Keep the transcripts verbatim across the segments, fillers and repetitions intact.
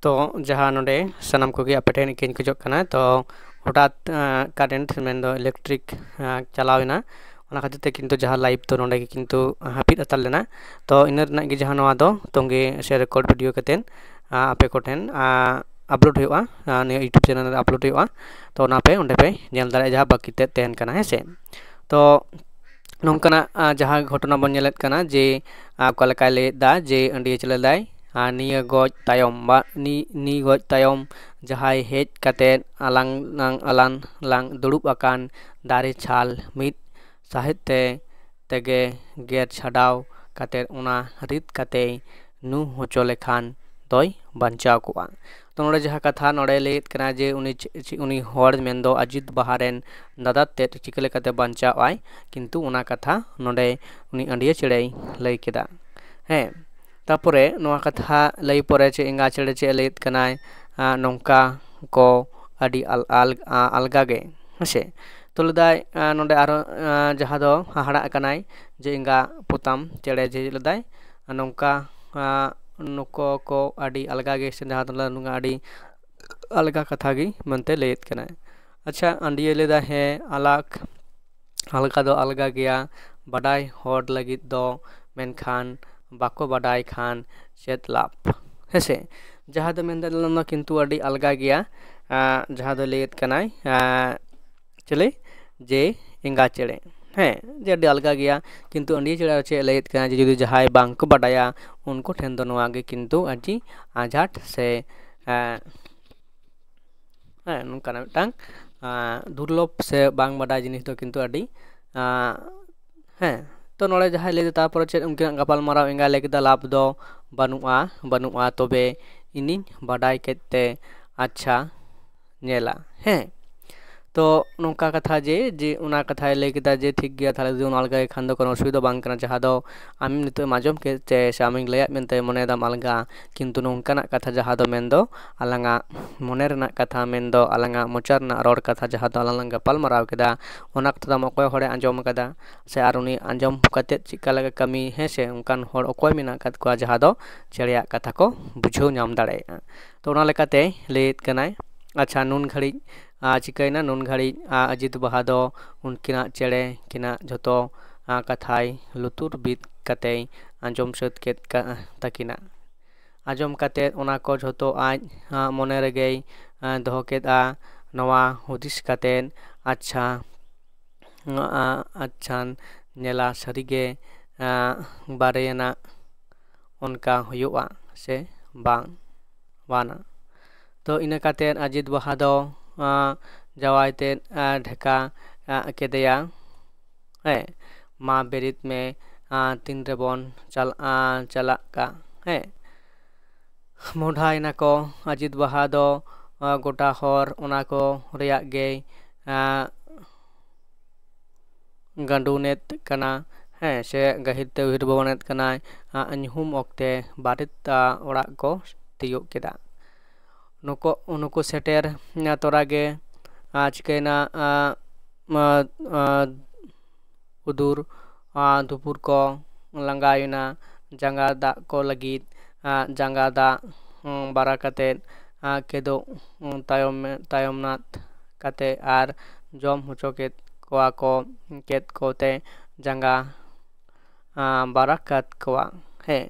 ᱛᱚ ᱡᱟᱦᱟᱸ ᱱᱚᱰᱮ ᱥᱟᱱᱟᱢ ᱠᱚᱜᱮ ᱟᱯᱮ ᱴᱷᱮᱱ ᱤᱠᱟᱹᱧ ᱠᱷᱚᱡᱚᱜ ᱠᱟᱱᱟ, ᱛᱚ ᱦᱚᱴᱟᱛ ᱠᱟᱨᱮᱱᱴ ᱢᱮᱱᱫᱚ ᱤᱞᱮᱠᱴᱨᱤᱠ ᱪᱟᱞᱟᱣ ᱮᱱᱟ, ᱚᱱᱟ ᱠᱷᱟᱹᱛᱤᱨ ᱛᱮ ᱠᱤᱱᱛᱩ ᱡᱟᱦᱟᱸ ᱞᱟᱭᱤᱵᱷ ᱫᱚ ᱱᱚᱰᱮ ᱜᱮ ᱠᱤᱱᱛᱩ ᱦᱟᱹᱯᱤᱫ ᱦᱟᱛᱟᱲ ᱞᱮᱱᱟ᱾ ᱛᱚ ᱤᱱᱟᱹ ᱨᱮᱱᱟᱜ ᱜᱮ ᱡᱟᱦᱟᱸ ᱱᱚᱣᱟ ᱫᱚ ᱛᱚᱝᱜᱮ ᱥᱮ ᱨᱮᱠᱚᱨᱰ ᱵᱷᱤᱰᱤᱭᱳ ᱠᱟᱛᱮᱫ ᱟᱯᱮ ᱠᱚᱴᱷᱮᱱ ᱟᱯᱞᱳᱰ ᱦᱩᱭᱩᱜᱼᱟ, ᱱᱤᱭᱟᱹ ᱤᱭᱩᱴᱩᱵᱽ ᱪᱮᱱᱮᱞ ᱨᱮ ᱟᱯᱞᱳᱰ ᱦᱩᱭᱩᱜᱼᱟ᱾ ᱛᱚ ᱚᱱᱟ ᱯᱮ ᱚᱸᱰᱮ ᱯᱮ ᱧᱮᱞ ᱫᱟᱲᱮᱭᱟᱜᱼᱟ ᱡᱟᱦᱟᱸ ᱵᱟᱹᱠᱤ ᱛᱮᱫ ᱛᱟᱦᱮᱱ ᱠᱟᱱᱟ, ᱦᱮᱸ ᱥᱮ᱾ ᱛᱚ ᱱᱚᱝᱠᱟᱱᱟᱜ ᱡᱟᱦᱟᱸ ᱜᱷᱚᱴᱚᱱᱟ ᱵᱚᱱ ᱧᱮᱞᱮᱫ ᱠᱟᱱᱟ ᱡᱮ ᱚᱠᱟ ᱞᱮᱠᱟᱭ ᱞᱟᱹᱭᱮᱫᱟ ᱡᱮ ᱟᱹᱰᱤ ᱪᱮᱞᱮᱫᱟᱭ, ᱟᱨ ᱱᱤᱭᱟᱹ ᱜᱚᱡ ᱛᱟᱭᱚᱢ ᱵᱟ ᱱᱤ ᱱᱤ ᱜᱚᱡ ᱛᱟᱭᱚᱢ ᱡᱟᱦᱟᱸᱭ ᱦᱮᱡ ᱠᱟᱛᱮᱫ ᱟᱞᱟᱝ ᱟᱞᱟᱝ ᱞᱟᱝ ᱫᱩᱲᱩᱵ ᱟᱠᱟᱱ ᱫᱟᱨᱮ ᱪᱷᱟᱞ ᱢᱤᱫ ᱥᱟᱦᱮᱫ ᱛᱮ ᱛᱮᱜᱮ ᱜᱮᱨ ᱪᱷᱟᱰᱟᱣ ᱠᱟᱛᱮᱫ ᱚᱱᱟ ᱨᱤᱫ ᱠᱟᱛᱮᱭ ᱧᱩ ᱦᱚᱪᱚ ᱞᱮᱠᱷᱟᱱ ᱫᱚᱭ ᱵᱟᱧᱪᱟᱣ ᱠᱚᱜᱼᱟ᱾ ᱛᱚ ᱱᱚᱰᱮ ᱡᱟᱦᱟᱸ ᱠᱟᱛᱷᱟ ᱱᱚᱰᱮ ᱞᱟᱹᱭᱮᱫ ᱠᱟᱱᱟ ᱡᱮ ᱩᱱᱤ ᱪᱮ- ᱪᱮ- ᱩᱱᱤ ᱦᱚᱲ ᱢᱮᱱᱫᱚ ᱟᱡᱤᱛ ᱵᱟᱦᱟ ᱨᱮᱱ ᱫᱟᱫᱟ ᱛᱮᱫ ᱪᱤᱠᱟᱹ ᱞᱮᱠᱟᱛᱮ ᱵᱟᱧᱪᱟᱣ ᱟᱭ, ᱠᱤᱱᱛᱩ ᱚᱱᱟ ᱠᱟᱛᱷᱟ ᱱᱚᱰᱮ ᱩᱱᱤ ᱟᱹᱰᱭᱟᱹ ᱪᱮᱬᱮᱭ ᱞᱟᱹᱭ ᱠᱮᱫᱟ᱾ ᱦᱮᱸ, ᱛᱟᱯᱚᱨᱮ ᱱᱚᱣᱟ ᱠᱟᱛᱷᱟ ᱞᱟᱹᱭ ᱯᱚᱨᱮ ᱪᱮᱫ ᱮᱸᱜᱟ ᱪᱮᱬᱮ ᱪᱮᱫ ᱮ ᱞᱟᱹᱭᱮᱫ ᱠᱟᱱᱟᱭ, ᱟᱸ, ᱱᱚᱝᱠᱟ ᱠᱚ ᱟᱹᱰᱤ ᱟᱞ- ᱟᱞ- ᱟᱸ, ᱟᱞᱜᱟ ᱜᱮ, ᱦᱮᱸᱥᱮ᱾ ᱛᱚ ᱞᱟᱹᱭᱫᱟᱭ, ᱟᱸ, ᱱᱚᱰᱮ ᱟᱨᱚ ᱟᱸ, ᱡᱟᱦᱟᱸ ᱫᱚ ᱦᱟᱦᱟᱲᱟᱜ ᱠᱟᱱᱟᱭ ᱡᱮ ᱮᱸᱜᱟ ᱯᱚᱛᱟᱢ ᱪᱮᱬᱮ ᱡᱮ ᱞᱮᱫᱟᱭ, ᱱᱚᱝᱠᱟ ᱟᱸ, ᱱᱩᱠᱩ ᱠᱚ ᱟᱹᱰᱤ ᱟᱞᱜᱟ ᱜᱮ, ᱥᱮ ᱡᱟᱦᱟᱸ ᱫᱚ ᱱᱚᱝᱠᱟ ᱟᱹᱰᱤ ᱟᱞᱜᱟ ᱠᱟᱛᱷᱟ ᱜᱮ ᱢᱮᱱᱛᱮ ᱞᱟᱹᱭᱮᱫ ᱠᱟᱱᱟᱭ᱾ ᱟᱪᱪᱷᱟ, ᱟᱹᱰᱭᱟᱹ ᱞᱟᱹᱭᱫᱟ, ᱦᱮᱸ, ᱟᱞᱟᱜᱽ ᱟᱞᱜᱟ ᱫᱚ ᱟᱞᱜᱟ ᱜᱮᱭᱟ ᱵᱟᱰᱟᱭ ᱦᱚᱲ ᱞᱟᱹᱜᱤᱫ ᱫᱚ, ᱢᱮᱱᱠᱷᱟᱱ ᱵᱟᱠᱚ ᱵᱟᱰᱟᱭ ᱠᱷᱟᱱ ᱪᱮᱫ ᱞᱟᱵᱷ? ᱦᱮᱸᱥᱮ, ᱡᱟᱦᱟᱸ ᱫᱚ ᱢᱮᱱᱫᱟ ᱱᱚᱣᱟ ᱠᱤᱱᱛᱩ ᱟᱹᱰᱤ ᱟᱞᱜᱟ ᱜᱮᱭᱟ, ᱟᱸ, ᱡᱟᱦᱟᱸ ᱫᱚ ᱞᱟᱹᱭᱮᱫ ᱠᱟᱱᱟᱭ, ᱟᱸ, ᱪᱤᱞᱤ? ᱡᱮ ᱮᱸᱜᱟ ᱪᱮᱬᱮ᱾ ᱦᱮᱸ, ᱡᱮ ᱟᱹᱰᱤ ᱟᱞᱜᱟ ᱜᱮᱭᱟ, ᱠᱤᱱᱛᱩ ᱟᱹᱰᱭᱟᱹ ᱪᱮᱬᱮ ᱟᱨ ᱪᱮᱫ ᱞᱟᱹᱭᱮᱫ ᱠᱟᱱᱟ ᱡᱮ ᱡᱩᱫᱤ ᱡᱟᱦᱟᱸᱭ ᱵᱟᱝ ᱠᱚ ᱵᱟᱰᱟᱭᱟ, ᱩᱱᱠᱩ ᱴᱷᱮᱱ ᱫᱚ ᱱᱚᱣᱟ ᱜᱮ ᱠᱤᱱᱛᱩ ᱟᱹᱰᱤ ᱟᱸᱡᱷᱟᱴ ᱥᱮ, ᱮᱸ, ᱦᱮᱸ, ᱱᱚᱝᱠᱟᱱᱟᱜ ᱢᱤᱫᱴᱟᱝ, ᱟᱸ, ᱫᱩᱨᱞᱚᱵᱷ ᱥᱮ ᱵᱟᱝ ᱵᱟᱰᱟᱭ ᱡᱤᱱᱤᱥ ᱫᱚ ᱠᱤᱱᱛᱩ ᱟᱹᱰᱤ, ᱟᱸ, ᱦᱮᱸ᱾ ᱛᱚ ᱱᱚᱰᱮ ᱡᱟᱦᱟᱸᱭ ᱞᱟᱹᱭ ᱮᱫᱟ, ᱛᱟᱨᱯᱚᱨᱮ ᱪᱮᱫ ᱩᱱᱠᱤᱱᱟᱜ ᱜᱟᱯᱟᱞ ᱢᱟᱨᱟᱣ ᱮᱸᱜᱟᱭ ᱞᱟᱹᱭ ᱠᱮᱫᱟ, ᱞᱟᱵᱷ ᱫᱚ ᱵᱟᱹᱱᱩᱜᱼᱟ, ᱵᱟᱹᱱᱩᱜᱼᱟ, ᱛᱚᱵᱮ ᱤᱧᱤᱧ ᱵᱟᱰᱟᱭ ᱠᱮᱫ ᱛᱮ ᱟᱪᱪᱷᱟ ᱧᱮᱞᱟ᱾ ᱦᱮᱸ, ᱛᱚ ᱱᱚᱝᱠᱟ ᱠᱟᱛᱷᱟ ᱡᱮ, ᱡᱮ ᱚᱱᱟ ᱠᱟᱛᱷᱟᱭ ᱞᱟᱹᱭ ᱠᱮᱫᱟ ᱡᱮ, "ᱴᱷᱤᱠ ᱜᱮᱭᱟ, ᱛᱟᱦᱞᱮ ᱡᱩᱫᱤ ᱚᱱᱟ ᱟᱞᱜᱟ ᱜᱮ ᱠᱷᱟᱱ ᱫᱚ ᱠᱳᱱᱳ ᱚᱥᱩᱵᱤᱫᱷᱟ ᱵᱟᱝ ᱠᱟᱱᱟ, ᱡᱟᱦᱟᱸ ᱫᱚ ᱟᱢᱮᱢ ᱱᱤᱛᱚᱜ ᱮᱢ ᱟᱸᱡᱚᱢ ᱠᱮᱫ ᱛᱮ ᱥᱮ ᱟᱢᱤᱧ ᱞᱟᱹᱭᱟᱫ ᱢᱮᱱᱛᱮ ᱢᱚᱱᱮᱭᱮᱫᱟᱢ ᱟᱞᱜᱟ, ᱠᱤᱱᱛᱩ ᱱᱚᱝᱠᱟᱱᱟᱜ ᱠᱟᱛᱷᱟ ᱡᱟᱦᱟᱸ ᱫᱚ ᱢᱮᱱᱫᱚ ᱟᱞᱟᱝᱟᱜ ᱢᱚᱱᱮ ᱨᱮᱱᱟᱜ ᱠᱟᱛᱷᱟ, ᱢᱮᱱᱫᱚ ᱟᱞᱟᱝᱟᱜ ᱢᱚᱪᱟ ᱨᱮᱱᱟᱜ ᱨᱚᱲ ᱠᱟᱛᱷᱟ ᱡᱟᱦᱟᱸ ᱫᱚ ᱟᱞᱟᱝ ᱞᱟᱝ ᱜᱟᱯᱟᱞ ᱢᱟᱨᱟᱣ ᱠᱮᱫᱟ, ᱚᱱᱟ ᱠᱟᱛᱷᱟ ᱫᱚ ᱟᱢ ᱚᱠᱚᱭ ᱦᱚᱲᱮ ᱟᱸᱡᱚᱢ ᱠᱟᱫᱟ ᱥᱮ ᱟᱨ ᱩᱱᱤ ᱟᱸᱡᱚᱢ ᱠᱟᱛᱮᱫ ᱪᱮᱫᱠᱟ ᱞᱮᱠᱟ ᱠᱟᱹᱢᱤ, ᱦᱮᱸ ᱥᱮ, ᱚᱱᱠᱟᱱ ᱦᱚᱲ ᱚᱠᱚᱭ ᱢᱮᱱᱟᱜ ᱟᱠᱟᱫ ᱠᱚᱣᱟ ᱡᱟᱦᱟᱸ ᱫᱚ ᱪᱮᱬᱮᱭᱟᱜ ᱠᱟᱛᱷᱟ ᱠᱚ ᱵᱩᱡᱷᱟᱹᱣ ᱧᱟᱢ ᱫᱟᱲᱮᱭᱟᱜᱼᱟ?" ᱛᱚ ᱚᱱᱟ ᱞᱮᱠᱟᱛᱮ ᱞᱟᱹᱭᱮᱫ ᱠᱟᱱᱟᱭ, ᱟᱪᱪᱷᱟ, ᱱᱩᱱ ᱜᱷᱟᱹᱲᱤᱡ ᱟᱨ ᱪᱤᱠᱟᱹᱭᱮᱱᱟ, ᱱᱩᱱ ᱜᱷᱟᱹᱲᱤᱡ ᱟᱨ ᱟᱡᱤᱛ ᱵᱟᱦᱟ ᱫᱚ ᱩᱱᱠᱤᱱᱟᱜ ᱪᱮᱬᱮ ᱠᱤᱱᱟᱜ ᱡᱷᱚᱛᱚ ᱟᱨ ᱠᱟᱛᱷᱟᱭ ᱞᱩᱛᱩᱨ ᱵᱤᱫ ᱠᱟᱛᱮᱭ ᱟᱸᱡᱚᱢ ᱥᱟᱹᱛ ᱠᱮᱫ ᱠᱟ-, ᱛᱟᱹᱠᱤᱱᱟ᱾ ᱟᱸᱡᱚᱢ ᱠᱟᱛᱮᱫ ᱚᱱᱟ ᱠᱚ ᱡᱷᱚᱛᱚ ᱟᱡ ᱟᱨ ᱢᱚᱱᱮ ᱨᱮᱜᱮᱭ ᱟᱨ ᱫᱚᱦᱚ ᱠᱮᱫᱼᱟ᱾ ᱱᱚᱣᱟ ᱦᱩᱫᱤᱥ ᱠᱟᱛᱮᱫ, ᱟᱪᱪᱷᱟ, ᱟᱨ ᱟᱪᱪᱷᱟᱱ ᱧᱮᱞᱟ ᱥᱟᱹᱨᱤᱜᱮ ᱟᱨ ᱵᱟᱨᱮᱭᱟᱱᱟᱜ ᱚᱱᱠᱟ ᱦᱩᱭᱩᱜᱼᱟ ᱥᱮ ᱵᱟᱝ, ᱵᱟᱝᱟ᱾ ᱛᱚ ᱤᱱᱟᱹ ᱠᱟᱛᱮᱫ ᱟᱡᱤᱛ ᱵᱟᱦᱟ ᱫᱚ ᱟᱨ ᱡᱟᱶᱟᱭ ᱛᱮᱫ ᱟᱨ ᱰᱷᱮᱠᱟ ᱟᱨ ᱠᱮᱫᱮᱭᱟ᱾ ᱦᱮᱸ, ᱢᱟ ᱵᱮᱨᱮᱫ ᱢᱮ, ᱟᱨ ᱛᱤᱱ ᱨᱮᱵᱚᱱ ᱪᱟᱞᱟᱜᱼᱟ, ᱪᱟᱞᱟᱜ ᱠᱟ, ᱦᱮᱸ᱾ ᱢᱚᱰᱷᱟᱭᱮᱱᱟ ᱠᱚ᱾ ᱟᱡᱤᱛ ᱵᱟᱦᱟ ᱫᱚ ᱟᱨ ᱜᱚᱴᱟ ᱦᱚᱨ ᱚᱱᱟ ᱠᱚ ᱨᱮᱭᱟᱜ ᱜᱮᱭ ᱟᱨ ᱜᱟᱸᱰᱩᱱᱮᱫ ᱠᱟᱱᱟ, ᱦᱮᱸ, ᱥᱮ ᱜᱟᱹᱦᱤᱨ ᱛᱮ ᱩᱭᱦᱟᱹᱨ ᱵᱷᱟᱵᱽᱱᱟᱭᱮᱫ ᱠᱟᱱᱟᱭ᱾ ᱟᱨ ᱧᱩᱦᱩᱢ ᱚᱠᱛᱮ ᱵᱟᱨᱮᱛ ᱟᱜ ᱚᱲᱟᱜ ᱠᱚ ᱛᱤᱭᱳᱜ ᱠᱮᱫᱟ᱾ ᱱᱩᱠᱩ, ᱱᱩᱠᱩ ᱥᱮᱴᱮᱨ ᱛᱚᱨᱟ ᱜᱮ ᱟᱨ ᱪᱤᱠᱟᱹᱭᱮᱱᱟ, ᱟᱨ, ᱟᱨ, ᱟᱨ ᱩᱫᱩᱨ ᱟᱨ ᱫᱩᱯᱩᱨ ᱠᱚ ᱞᱟᱸᱜᱟᱭᱮᱱᱟ᱾ ᱡᱟᱸᱜᱟ ᱫᱟᱜ ᱠᱚ ᱞᱟᱹᱜᱤᱫ ᱟᱨ ᱡᱟᱸᱜᱟ ᱫᱟᱜ, ᱩᱸ, ᱵᱟᱨᱟ ᱠᱟᱛᱮᱫ ᱟᱨ ᱠᱮᱫᱳᱜ, ᱩᱸ, ᱛᱟᱭᱚᱢ, ᱛᱟᱭᱚᱢᱱᱟᱛ ᱠᱟᱛᱮ ᱟᱨ ᱡᱚᱢ ᱦᱚᱪᱚ ᱠᱮᱫ ᱠᱚᱣᱟ ᱠᱚ, ᱠᱮᱫ ᱠᱚᱛᱮ ᱡᱟᱸᱜᱟ ᱟᱨ ᱵᱟᱨᱟᱠᱟᱛ ᱠᱚᱣᱟ᱾ ᱦᱮᱸ,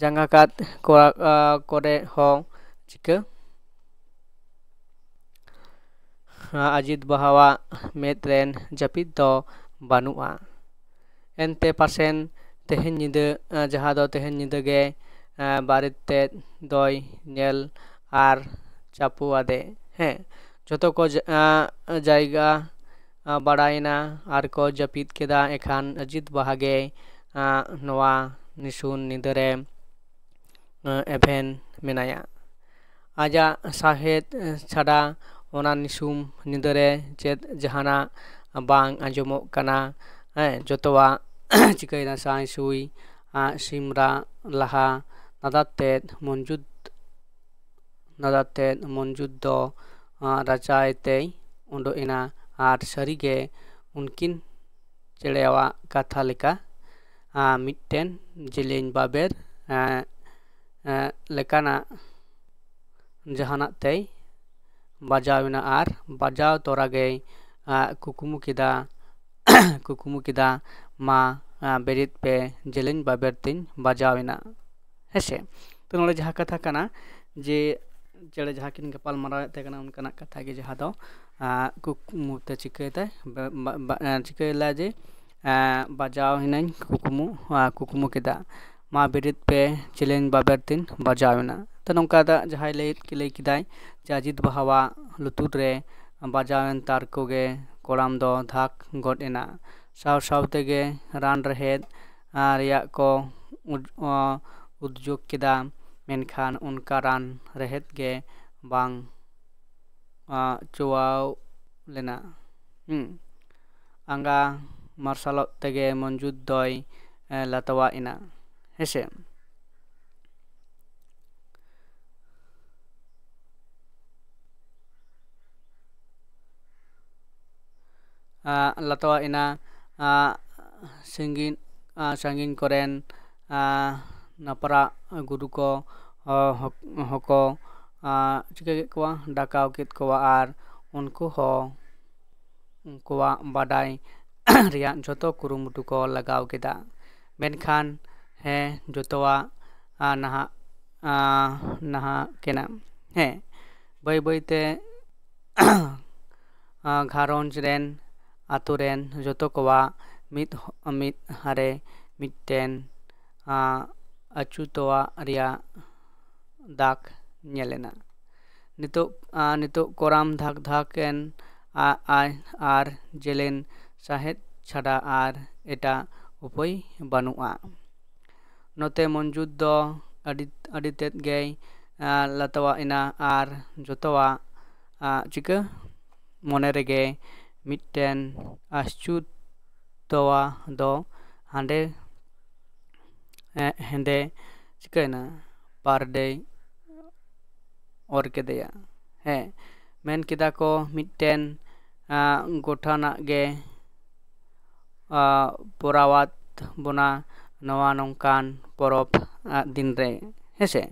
ᱡᱟᱸᱜᱟ ᱠᱟᱛ ᱠᱚᱣᱟ, ᱟᱨ ᱠᱚᱨᱮ ᱦᱚᱸ ᱪᱤᱠᱟᱹ? ᱟᱨ ᱟᱡᱤᱛ ᱵᱟᱦᱟᱣᱟᱜ ᱢᱮᱫ ᱨᱮᱱ ᱡᱟᱹᱯᱤᱫ ᱫᱚ ᱵᱟᱹᱱᱩᱜᱼᱟ᱾ ᱮᱱᱛᱮ ᱯᱟᱥᱮᱱ ᱛᱮᱦᱮᱧ ᱧᱤᱫᱟᱹ, ᱟᱨ ᱡᱟᱦᱟᱸ ᱫᱚ ᱛᱮᱦᱮᱧ ᱧᱤᱫᱟᱹ ᱜᱮ, ᱟᱨ ᱵᱟᱨᱮᱛ ᱛᱮᱫ ᱫᱚᱭ ᱧᱮᱞ ᱟᱨ ᱪᱟᱯᱚ ᱟᱫᱮ᱾ ᱦᱮᱸ, ᱡᱷᱚᱛᱚ ᱠᱚ ᱡᱟ-, ᱟᱨ ᱡᱟᱭᱜᱟ ᱟᱨ ᱵᱟᱲᱟᱭᱮᱱᱟ ᱟᱨ ᱠᱚ ᱡᱟᱹᱯᱤᱫ ᱠᱮᱫᱟ᱾ ᱮᱱᱠᱷᱟᱱ ᱟᱡᱤᱛ ᱵᱟᱦᱟ ᱜᱮ, ᱟᱨ ᱱᱚᱣᱟ ᱱᱤᱥᱩᱱ ᱧᱤᱫᱟᱹ ᱨᱮ, ᱟᱨ ᱮᱵᱷᱮᱱ ᱢᱮᱱᱟᱭᱟ᱾ ᱟᱡᱟᱜ ᱥᱟᱦᱮᱫ ᱪᱷᱟᱰᱟ ᱚᱱᱟ ᱱᱤᱥᱩᱢ ᱧᱤᱫᱟᱹ ᱨᱮ ᱪᱮᱫ ᱡᱟᱦᱟᱱᱟᱜ ᱵᱟᱝ ᱟᱸᱡᱚᱢᱚᱜ ᱠᱟᱱᱟ᱾ ᱦᱮᱸ, ᱡᱚᱛᱚᱣᱟᱜ ᱪᱤᱠᱟᱹᱭᱮᱱᱟ, ᱥᱟᱭ ᱥᱩᱭ, ᱟᱸ, ᱥᱤᱢ ᱨᱟᱜ ᱞᱟᱦᱟ᱾ ᱱᱟᱫᱟ ᱛᱮᱫ ᱢᱚᱱᱡᱩᱛ, ᱱᱟᱫᱟ ᱛᱮᱫ ᱢᱚᱱᱡᱩᱛ ᱫᱚ, ᱟᱸ, ᱨᱟᱪᱟᱭ ᱛᱮᱭ ᱩᱰᱩᱠ ᱮᱱᱟ᱾ ᱟᱨ ᱥᱟᱹᱨᱤᱜᱮ ᱩᱱᱠᱤᱱ ᱪᱮᱬᱮᱣᱟᱜ ᱠᱟᱛᱷᱟ ᱞᱮᱠᱟ, ᱟᱸ, ᱢᱤᱫᱴᱮᱱ ᱡᱮᱞᱮᱧ ᱵᱟᱵᱮᱨ, ᱟᱸ, ᱟᱸ, ᱞᱮᱠᱟᱱᱟᱜ ᱡᱟᱦᱟᱱᱟᱜ ᱛᱮᱭ ᱵᱟᱡᱟᱣ ᱮᱱᱟ᱾ ᱟᱨ ᱵᱟᱡᱟᱣ ᱛᱚᱨᱟ ᱜᱮᱭ, ᱟᱸ, ᱠᱩᱠᱢᱩ ᱠᱮᱫᱟ, ᱠᱩᱠᱢᱩ ᱠᱮᱫᱟ, "ᱢᱟ, ᱟᱸ, ᱵᱮᱨᱮᱫ ᱯᱮ, ᱡᱮᱞᱮᱧ ᱵᱟᱵᱮᱨ ᱛᱤᱧ ᱵᱟᱡᱟᱣ ᱮᱱᱟ᱾" ᱦᱮᱸ ᱥᱮ? ᱛᱚ ᱱᱚᱰᱮ ᱡᱟᱦᱟᱸ ᱠᱟᱛᱷᱟ ᱠᱟᱱᱟ ᱡᱮ ᱪᱮᱬᱮ ᱡᱟᱦᱟᱸ ᱠᱤᱱ ᱜᱟᱯᱟᱞ ᱢᱟᱨᱟᱣᱮᱫ ᱛᱟᱦᱮᱸ ᱠᱟᱱᱟ, ᱚᱱᱠᱟᱱᱟᱜ ᱠᱟᱛᱷᱟ ᱜᱮ, ᱡᱟᱦᱟᱸ ᱫᱚ, ᱟᱸ, ᱠᱩᱠᱢᱩ ᱛᱮ ᱪᱤᱠᱟᱹᱭᱮᱫᱟᱭ, ᱵᱟ-, ᱵᱟ-, ᱵᱟ-, ᱟᱸ, ᱪᱤᱠᱟᱹᱭᱮᱫᱟᱭ ᱡᱮ, ᱟᱸ, ᱵᱟᱡᱟᱣ ᱮᱱᱟᱹᱧ, ᱠᱩᱠᱢᱩ, ᱟᱸ, ᱠᱩᱠᱢᱩ ᱠᱮᱫᱟ, "ᱢᱟ ᱵᱮᱨᱮᱫ ᱯᱮ, ᱪᱮᱞᱮᱧ ᱵᱟᱵᱮᱨ ᱛᱤᱧ ᱵᱟᱡᱟᱣ ᱮᱱᱟ᱾" ᱛᱚ ᱱᱚᱝᱠᱟ ᱫᱚ ᱡᱟᱦᱟᱸᱭ ᱞᱟᱹᱭ, ᱞᱟᱹᱭ ᱠᱮᱫᱟᱭ ᱡᱮ ᱟᱡᱤᱛ ᱵᱟᱦᱟᱣᱟᱜ ᱞᱩᱛᱩᱨ ᱨᱮ ᱵᱟᱡᱟᱣᱮᱱ ᱛᱟᱨᱠᱚ ᱜᱮ ᱠᱚᱲᱟᱢ ᱫᱚ ᱫᱷᱟᱠ ᱜᱚᱫ ᱮᱱᱟ᱾ ᱥᱟᱶ ᱥᱟᱶ ᱛᱮᱜᱮ ᱨᱟᱱ ᱨᱮᱦᱮᱫ, ᱟᱸ, ᱨᱮᱭᱟᱜ ᱠᱚ ᱩᱫ-, ᱟᱸ, ᱩᱫᱽᱡᱚᱜ ᱠᱮᱫᱟ, ᱢᱮᱱᱠᱷᱟᱱ ᱚᱱᱠᱟ ᱨᱟᱱ ᱨᱮᱦᱮᱫ ᱜᱮ ᱵᱟᱝ, ᱟᱸ, ᱪᱚᱣᱟᱣ ᱞᱮᱱᱟ᱾ ᱦᱩᱸ᱾ ᱟᱸᱜᱟ ᱢᱟᱨᱥᱟᱞᱚᱜ ᱛᱮᱜᱮ ᱢᱚᱱᱡᱩᱛ ᱫᱚᱭ, ᱮ, ᱞᱟᱛᱣᱟ ᱮᱱᱟ᱾ ᱦᱮᱸᱥᱮ? ᱟᱸ, ᱞᱟᱛᱣᱟ ᱮᱱᱟ, ᱟᱸ, ᱥᱟᱺᱜᱤᱧ, ᱟᱸ, ᱥᱟᱺᱜᱤᱧ ᱠᱚᱨᱮᱱ, ᱟᱸ, ᱱᱟᱯᱨᱟ ᱜᱩᱨᱩ ᱠᱚ, ᱦᱚ-, ᱦᱚᱠ-, ᱦᱚᱸᱠᱚ, ᱟᱸ, ᱪᱤᱠᱟᱹ ᱠᱮᱫ ᱠᱚᱣᱟ, ᱰᱟᱠᱟᱣ ᱠᱮᱫ ᱠᱚᱣᱟ ᱟᱨ ᱩᱱᱠᱩ ᱦᱚᱸ ᱩᱱᱠᱩᱣᱟᱜ ᱵᱟᱰᱟᱭ ᱨᱮᱭᱟᱜ ᱡᱷᱚᱛᱚ ᱠᱩᱨᱩᱢᱩᱴᱩ ᱠᱚ ᱞᱟᱜᱟᱣ ᱠᱮᱫᱟ᱾ ᱢᱮᱱᱠᱷᱟᱱ ᱦᱮᱸ, ᱡᱚᱛᱚᱣᱟᱜ, ᱟᱸ, ᱱᱟᱦᱟᱜ, ᱟᱸ, ᱱᱟᱦᱟᱜ ᱠᱟᱱᱟ᱾ ᱦᱮᱸ, ᱵᱟᱹᱭ ᱵᱟᱹᱭ ᱛᱮ ᱟᱸ, ᱜᱷᱟᱨᱚᱸᱡᱽ ᱨᱮᱱ, ᱟᱛᱳ ᱨᱮᱱ ᱡᱚᱛᱚ ᱠᱚᱣᱟᱜ ᱢᱤᱫ ᱦᱚ-, ᱢᱤᱫ ᱦᱟᱨᱮ ᱢᱤᱫᱴᱮᱱ, ᱟᱸ, ᱟᱹᱪᱩᱛᱚᱣᱟᱜ ᱨᱮᱭᱟᱜ ᱫᱟᱜᱽ ᱧᱮᱞᱮᱱᱟ᱾ ᱱᱤᱛᱚᱜ, ᱟᱸ, ᱱᱤᱛᱚᱜ ᱠᱚᱨᱟᱢ ᱫᱷᱟᱠ ᱫᱷᱟᱠ ᱮᱱ, ᱟ-, ᱟᱭ ᱟᱨ ᱡᱮᱞᱮᱧ ᱥᱟᱦᱮᱫ ᱪᱷᱟᱰᱟ ᱟᱨ ᱮᱴᱟᱜ ᱩᱯᱟᱹᱭ ᱵᱟᱹᱱᱩᱜᱼᱟ᱾ ᱱᱚᱛᱮ ᱢᱚᱱᱡᱩᱛ ᱫᱚ ᱟᱹᱰᱤ, ᱟᱹᱰᱤ ᱛᱮᱫ ᱜᱮᱭ, ᱟᱸ, ᱞᱟᱛᱣᱟ ᱮᱱᱟ ᱟᱨ ᱡᱚᱛᱚᱣᱟᱜ, ᱟᱜ ᱪᱤᱠᱟᱹ ᱢᱚᱱᱮ ᱨᱮᱜᱮ ᱢᱤᱫᱴᱮᱱ ᱟᱥᱪᱩᱛᱚᱣᱟ ᱫᱚ ᱦᱟᱸᱰᱮ ᱮ, ᱦᱮᱸᱫᱮ ᱪᱤᱠᱟᱹᱭᱮᱱᱟ, ᱯᱟᱨᱰᱮᱭ ᱚᱨ ᱠᱮᱫᱮᱭᱟ᱾ ᱦᱮᱸ, ᱢᱮᱱ ᱠᱮᱫᱟ ᱠᱚ ᱢᱤᱫᱴᱮᱱ ᱟᱜ ᱜᱚᱴᱷᱟᱱᱟᱜ ᱜᱮ ᱟᱜ ᱯᱚᱨᱟᱣᱟᱫ ᱵᱚᱱᱟ ᱱᱚᱣᱟ ᱱᱚᱝᱠᱟᱱ ᱯᱚᱨᱚᱵᱽ ᱟᱜ ᱫᱤᱱ ᱨᱮ, ᱦᱮᱸᱥᱮ᱾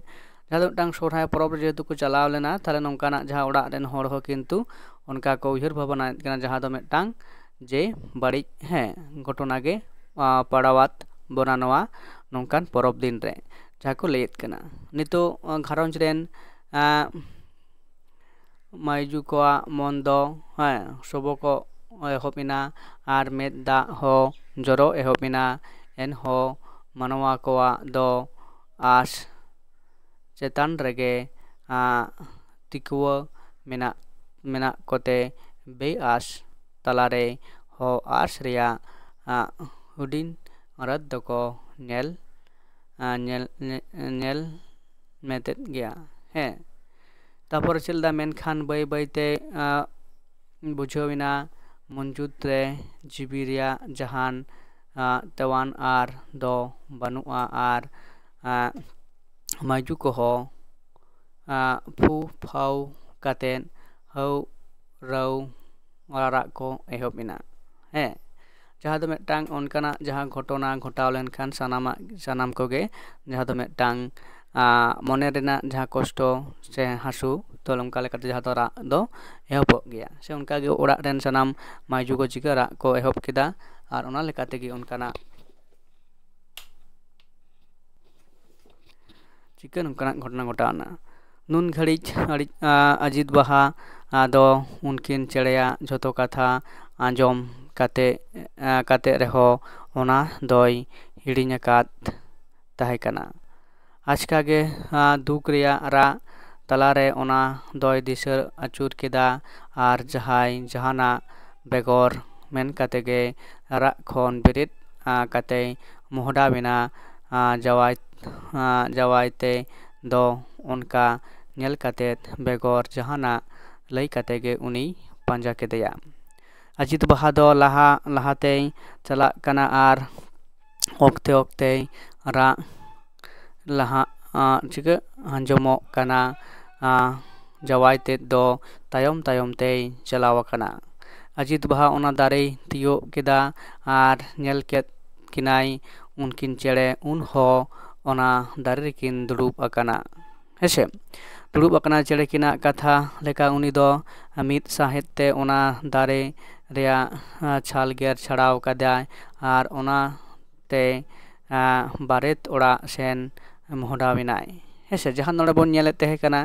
ᱡᱟᱦᱟᱸ ᱫᱚ ᱢᱤᱫᱴᱟᱝ ᱥᱚᱨᱦᱟᱭ ᱯᱚᱨᱚᱵᱽ ᱨᱮ ᱡᱮᱦᱮᱛᱩ ᱠᱚ ᱪᱟᱞᱟᱣ ᱞᱮᱱᱟ, ᱛᱟᱦᱞᱮ ᱱᱚᱝᱠᱟᱱᱟᱜ ᱡᱟᱦᱟᱸ ᱚᱲᱟᱜ ᱨᱮᱱ ᱦᱚᱲ ᱦᱚᱸ ᱠᱤᱱᱛᱩ ᱚᱱᱠᱟ ᱠᱚ ᱩᱭᱦᱟᱹᱨ ᱵᱷᱟᱵᱽᱱᱟᱭᱮᱫ ᱠᱟᱱᱟ, ᱡᱟᱦᱟᱸ ᱫᱚ ᱢᱤᱫᱴᱟᱝ ᱡᱮ ᱵᱟᱹᱲᱤᱡ, ᱦᱮᱸ, ᱜᱷᱚᱴᱚᱱᱟ ᱜᱮ ᱟᱜ ᱯᱟᱲᱟᱣᱟᱫ ᱵᱚᱱᱟ ᱱᱚᱣᱟ ᱱᱚᱝᱠᱟᱱ ᱯᱚᱨᱚᱵᱽ ᱫᱤᱱ ᱨᱮ, ᱡᱟᱦᱟᱸ ᱠᱚ ᱞᱟᱹᱭᱮᱫ ᱠᱟᱱᱟ᱾ ᱱᱤᱛᱚᱜ ᱜᱷᱟᱨᱚᱸᱡᱽ ᱨᱮᱱ ᱟᱜ ᱢᱟᱹᱭᱡᱩ ᱠᱚᱣᱟᱜ ᱢᱚᱱ ᱫᱚ, ᱦᱮᱸ, ᱥᱚᱵᱚᱠᱚᱜ ᱮᱦᱚᱵ ᱮᱱᱟ ᱟᱨ ᱢᱮᱫ ᱫᱟᱜ ᱦᱚᱸ ᱡᱚᱨᱚ ᱮᱦᱚᱵ ᱮᱱᱟ᱾ ᱮᱱᱦᱚᱸ ᱢᱟᱱᱣᱟ ᱠᱚᱣᱟᱜ ᱫᱚ ᱟᱸᱥ ᱪᱮᱛᱟᱱ ᱨᱮᱜᱮ ᱟᱜ ᱛᱤᱠᱣᱟᱹ ᱢᱮᱱᱟᱜ ᱢᱮᱱᱟᱜ ᱠᱚᱛᱮ ᱵᱮᱼᱟᱸᱥ ᱛᱟᱞᱟᱨᱮ ᱦᱚᱸ ᱟᱸᱥ ᱨᱮᱭᱟᱜ ᱟᱜ ᱦᱩᱰᱤᱧ ᱨᱟᱹᱛ ᱫᱚᱠᱚ ᱧᱮᱞ ᱟᱜ ᱧᱮᱞ ᱧᱮ- ᱧᱮᱞ ᱢᱮᱛᱮᱫ ᱜᱮᱭᱟ᱾ ᱦᱮᱸ, ᱛᱟᱯᱚᱨᱮ ᱪᱮᱫ ᱞᱮᱫᱟ, ᱢᱮᱱᱠᱷᱟᱱ ᱵᱟᱹᱭ ᱵᱟᱹᱭᱛᱮ ᱟᱜ ᱵᱩᱡᱷᱟᱹᱣ ᱮᱱᱟ ᱢᱚᱱᱡᱩᱛ ᱨᱮ ᱡᱤᱣᱤ ᱨᱮᱭᱟᱜ ᱡᱟᱦᱟᱱ ᱟᱜ ᱛᱮᱣᱟᱱ ᱟᱨ ᱫᱚ ᱵᱟᱹᱱᱩᱜᱼᱟ ᱟᱨ ᱟᱜ ᱢᱟᱹᱭᱡᱩ ᱠᱚᱦᱚᱸ ᱟᱜ ᱯᱷᱩ ᱯᱷᱟᱣ ᱠᱟᱛᱮᱫ ᱦᱟᱹᱣ ᱨᱟᱹᱣ ᱨᱟᱨᱟᱜ ᱠᱚ ᱮᱦᱚᱵ ᱮᱱᱟ᱾ ᱦᱮᱸ, ᱡᱟᱦᱟᱸ ᱫᱚ ᱢᱤᱫᱴᱟᱝ ᱚᱱᱠᱟᱱᱟᱜ ᱡᱟᱦᱟᱸ ᱜᱷᱚᱴᱚᱱᱟ ᱜᱷᱚᱴᱟᱣ ᱞᱮᱱᱠᱷᱟᱱ ᱥᱟᱱᱟᱢᱟᱜ ᱥᱟᱱᱟᱢ ᱠᱚᱜᱮ ᱡᱟᱦᱟᱸ ᱫᱚ ᱢᱤᱫᱴᱟᱝ ᱟᱜ ᱢᱚᱱᱮ ᱨᱮᱱᱟᱜ ᱡᱟᱦᱟᱸ ᱠᱚᱥᱴᱚ ᱥᱮ ᱦᱟᱹᱥᱩ, ᱛᱚ ᱚᱱᱠᱟ ᱞᱮᱠᱟᱛᱮ ᱡᱟᱦᱟᱸ ᱫᱚ ᱨᱟᱜ ᱫᱚ ᱮᱦᱚᱵᱚᱜ ᱜᱮᱭᱟ᱾ ᱥᱮ ᱚᱱᱠᱟᱜᱮ ᱚᱲᱟᱜ ᱨᱮᱱ ᱥᱟᱱᱟᱢ ᱢᱟᱹᱭᱡᱩ ᱠᱚ ᱪᱤᱠᱟᱹ ᱨᱟᱜ ᱠᱚ ᱮᱦᱚᱵ ᱠᱮᱫᱟ ᱟᱨ ᱚᱱᱟ ᱞᱮᱠᱟ ᱛᱮᱜᱮ ᱚᱱᱠᱟᱱᱟᱜ ᱪᱤᱠᱟᱹ ᱱᱚᱝᱠᱟᱱᱟᱜ ᱜᱷᱚᱴᱚᱱᱟ ᱜᱷᱚᱴᱟᱣᱱᱟ᱾ ᱱᱩᱱ ᱜᱷᱟᱹᱲᱤᱡ ᱟᱹᱲᱤᱡ, ᱟ, ᱟᱡᱤᱛ ᱵᱟᱦᱟ, ᱟ, ᱫᱚ ᱩᱱᱠᱤᱱ ᱪᱮᱬᱮᱭᱟᱜ ᱡᱷᱚᱛᱚ ᱠᱟᱛᱷᱟ ᱟᱸᱡᱚᱢ ᱠᱟᱛᱮ, ᱟ, ᱠᱟᱛᱮ ᱨᱮᱦᱚᱸ ᱚᱱᱟ ᱫᱚᱭ ᱦᱤᱲᱤᱧ ᱟᱠᱟᱫ ᱛᱟᱦᱮᱸ ᱠᱟᱱᱟ᱾ ᱟᱪᱠᱟ ᱜᱮ, ᱟ, ᱫᱩᱠ ᱨᱮᱭᱟᱜ ᱨᱟᱜ ᱛᱟᱞᱟᱨᱮ ᱚᱱᱟ ᱫᱚᱭ ᱫᱤᱥᱟᱹ ᱟᱹᱪᱩᱨ ᱠᱮᱫᱟ ᱟᱨ ᱡᱟᱦᱟᱸᱭ ᱡᱟᱦᱟᱱᱟᱜ ᱵᱮᱜᱚᱨ ᱢᱮᱱ ᱠᱟᱛᱮ ᱜᱮ ᱨᱟᱜ ᱠᱷᱚᱱ ᱵᱮᱨᱮᱫ, ᱟ, ᱠᱟᱛᱮᱭ ᱢᱚᱦᱰᱟᱣ ᱮᱱᱟ᱾ ᱟ, ᱡᱟᱶᱟᱭ, ᱟ, ᱡᱟᱶᱟᱭ ᱛᱮ ᱫᱚ ᱚᱱᱠᱟ ᱧᱮᱞ ᱠᱟᱛᱮ ᱵᱮᱜᱚᱨ ᱡᱟᱦᱟᱱᱟᱜ ᱞᱟᱹᱭ ᱠᱟᱛᱮ ᱜᱮ ᱩᱱᱤᱭ ᱯᱟᱸᱡᱟ ᱠᱮᱫᱮᱭᱟ᱾ ᱟᱡᱤᱛ ᱵᱟᱦᱟ ᱫᱚ ᱞᱟᱦᱟ ᱞᱟᱦᱟᱛᱮᱭ ᱪᱟᱞᱟᱜ ᱠᱟᱱᱟ ᱟᱨ ᱚᱠᱛᱮ ᱚᱠᱛᱮᱭ ᱨᱟᱜ ᱞᱟᱦᱟ, ᱟᱸ, ᱪᱤᱠᱟᱹ ᱟᱸᱡᱚᱢᱚᱜ ᱠᱟᱱᱟ᱾ ᱟᱸ, ᱡᱟᱶᱟᱭ ᱛᱮᱫ ᱫᱚ ᱛᱟᱭᱚᱢ ᱛᱟᱭᱚᱢ ᱛᱮᱭ ᱪᱟᱞᱟᱣ ᱟᱠᱟᱱᱟ᱾ ᱟᱡᱤᱛ ᱵᱟᱦᱟ ᱚᱱᱟ ᱫᱟᱨᱮᱭ ᱛᱤᱭᱳᱜ ᱠᱮᱫᱟ ᱟᱨ ᱧᱮᱞ ᱠᱮᱫ ᱠᱤᱱᱟᱭ ᱩᱱᱠᱤᱱ ᱪᱮᱬᱮ ᱩᱱ ᱦᱚᱸ ᱚᱱᱟ ᱫᱟᱨᱮ ᱨᱮᱠᱤᱱ ᱫᱩᱲᱩᱵ ᱟᱠᱟᱱᱟ᱾ ᱦᱮᱸᱥᱮ, ᱫᱩᱲᱩᱵ ᱟᱠᱟᱱᱟ ᱪᱮᱬᱮ ᱠᱤᱱᱟᱜ ᱠᱟᱛᱷᱟ ᱞᱮᱠᱟ ᱩᱱᱤ ᱫᱚ ᱢᱤᱫ ᱥᱟᱦᱮᱫ ᱛᱮ ᱚᱱᱟ ᱫᱟᱨᱮ ᱨᱮᱭᱟᱜ, ᱟᱸ, ᱪᱷᱟᱞ ᱜᱮᱨ ᱪᱷᱟᱲᱟᱣ ᱠᱟᱫᱟᱭ ᱟᱨ ᱚᱱᱟ ᱛᱮ, ᱟᱸ, ᱵᱟᱨᱮᱛ ᱚᱲᱟᱜ ᱥᱮᱱ ᱢᱚᱦᱰᱟᱣ ᱮᱱᱟᱭ᱾ ᱦᱮᱸᱥᱮ, ᱡᱟᱦᱟᱸ ᱱᱚᱰᱮ ᱵᱚᱱ ᱧᱮᱞᱮᱫ ᱛᱟᱦᱮᱸ ᱠᱟᱱᱟ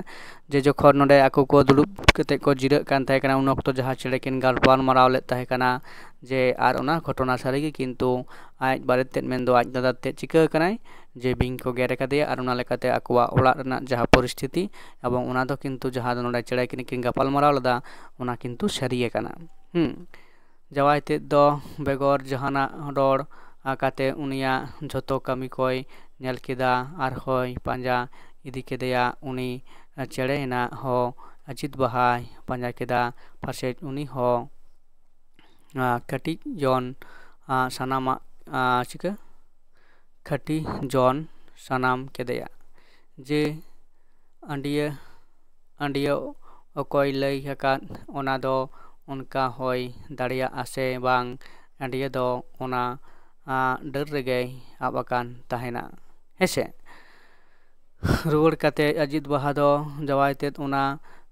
ᱡᱮ ᱡᱚᱠᱷᱚᱱ ᱱᱚᱰᱮ ᱟᱠᱚ ᱠᱚ ᱫᱩᱲᱩᱵ ᱠᱟᱛᱮ ᱠᱚ ᱡᱤᱨᱟᱹᱜ ᱠᱟᱱ ᱛᱟᱦᱮᱸ ᱠᱟᱱᱟ, ᱩᱱ ᱚᱠᱛᱚ ᱡᱟᱦᱟᱸ ᱪᱮᱬᱮ ᱠᱤᱱ ᱜᱟᱞᱢᱟᱨᱟᱣ ᱞᱮᱫ ᱛᱟᱦᱮᱸ ᱠᱟᱱᱟ ᱡᱮ ᱟᱨ ᱚᱱᱟ ᱜᱷᱚᱴᱚᱱᱟ ᱥᱟᱹᱨᱤᱜᱮ ᱠᱤᱱᱛᱩ ᱟᱡ ᱵᱟᱨᱮᱛ ᱛᱮᱫ ᱢᱮᱱᱫᱚ ᱟᱡ ᱫᱟᱫᱟ ᱛᱮᱫ ᱪᱤᱠᱟᱹ ᱟᱠᱟᱱᱟᱭ ᱡᱮ ᱵᱤᱧ ᱠᱚ ᱜᱮᱨ ᱟᱠᱟᱫᱮᱭᱟ ᱟᱨ ᱚᱱᱟ ᱞᱮᱠᱟᱛᱮ ᱟᱠᱚᱣᱟᱜ ᱚᱲᱟᱜ ᱨᱮᱱᱟᱜ ᱡᱟᱦᱟᱸ ᱯᱚᱨᱤᱥᱛᱷᱤᱛᱤ ᱮᱵᱚᱝ ᱚᱱᱟ ᱫᱚ ᱠᱤᱱᱛᱩ ᱡᱟᱦᱟᱸ ᱫᱚ ᱱᱚᱰᱮ ᱪᱮᱬᱮ ᱠᱤᱱ ᱠᱤᱱ ᱜᱟᱯᱟᱞᱢᱟᱨᱟᱣ ᱞᱮᱫᱟ, ᱚᱱᱟ ᱠᱤᱱᱛᱩ ᱥᱟᱹᱨᱤ ᱟᱠᱟᱱᱟ᱾ ᱦᱩᱸ᱾ ᱡᱟᱶᱟᱭ ᱛᱮᱫ ᱫᱚ ᱵᱮᱜᱚᱨ ᱡᱟᱦᱟᱱᱟᱜ ᱨᱚᱲ ᱠᱟᱛᱮ ᱩᱱᱤᱭᱟᱜ ᱡᱷᱚᱛᱚ ᱠᱟᱹᱢᱤ ᱠᱚᱭ ᱧᱮᱞ ᱠᱮᱫᱟ ᱟᱨ ᱦᱚᱸᱭ ᱯᱟᱸᱡᱟ ᱤᱫᱤ ᱠᱮᱫᱮᱭᱟ᱾ ᱩᱱᱤ ᱪᱮᱬᱮ ᱮᱱᱟᱜ ᱦᱚᱸ ᱟᱡᱤᱛ ᱵᱟᱦᱟᱭ ᱯᱟᱸᱡᱟ ᱠᱮᱫᱟ᱾ ᱯᱟᱥᱮᱡ ᱩᱱᱤ ᱦᱚᱸ, ᱟᱸ, ᱠᱟᱹᱴᱤᱡ ᱡᱚᱱ, ᱟᱸ, ᱥᱟᱱᱟᱢᱟᱜ, ᱟᱸ, ᱪᱤᱠᱟᱹ? ᱠᱷᱟᱹᱴᱤ ᱡᱚᱱ ᱥᱟᱱᱟᱢ ᱠᱮᱫᱮᱭᱟ᱾ ᱡᱮ ᱟᱹᱰᱤᱭᱟᱹ ᱟᱹᱰᱤᱭᱟᱹ ᱚᱠᱚᱭ ᱞᱟᱹᱭ ᱟᱠᱟᱫ ᱚᱱᱟ ᱫᱚ ᱚᱱᱠᱟ ᱦᱩᱭ ᱫᱟᱲᱮᱭᱟᱜᱼᱟ ᱥᱮ ᱵᱟᱝ, ᱟᱹᱰᱤᱭᱟᱹ ᱫᱚ ᱚᱱᱟ, ᱟᱸ, ᱰᱟᱹᱨ ᱨᱮᱜᱮᱭ ᱟᱵ ᱟᱠᱟᱱ ᱛᱟᱦᱮᱱᱟ᱾ ᱦᱮᱸᱥᱮ? ᱨᱩᱣᱟᱹᱲ ᱠᱟᱛᱮ ᱟᱡᱤᱛ ᱵᱟᱦᱟ ᱫᱚ ᱡᱟᱶᱟᱭ ᱛᱮᱫ ᱚᱱᱟ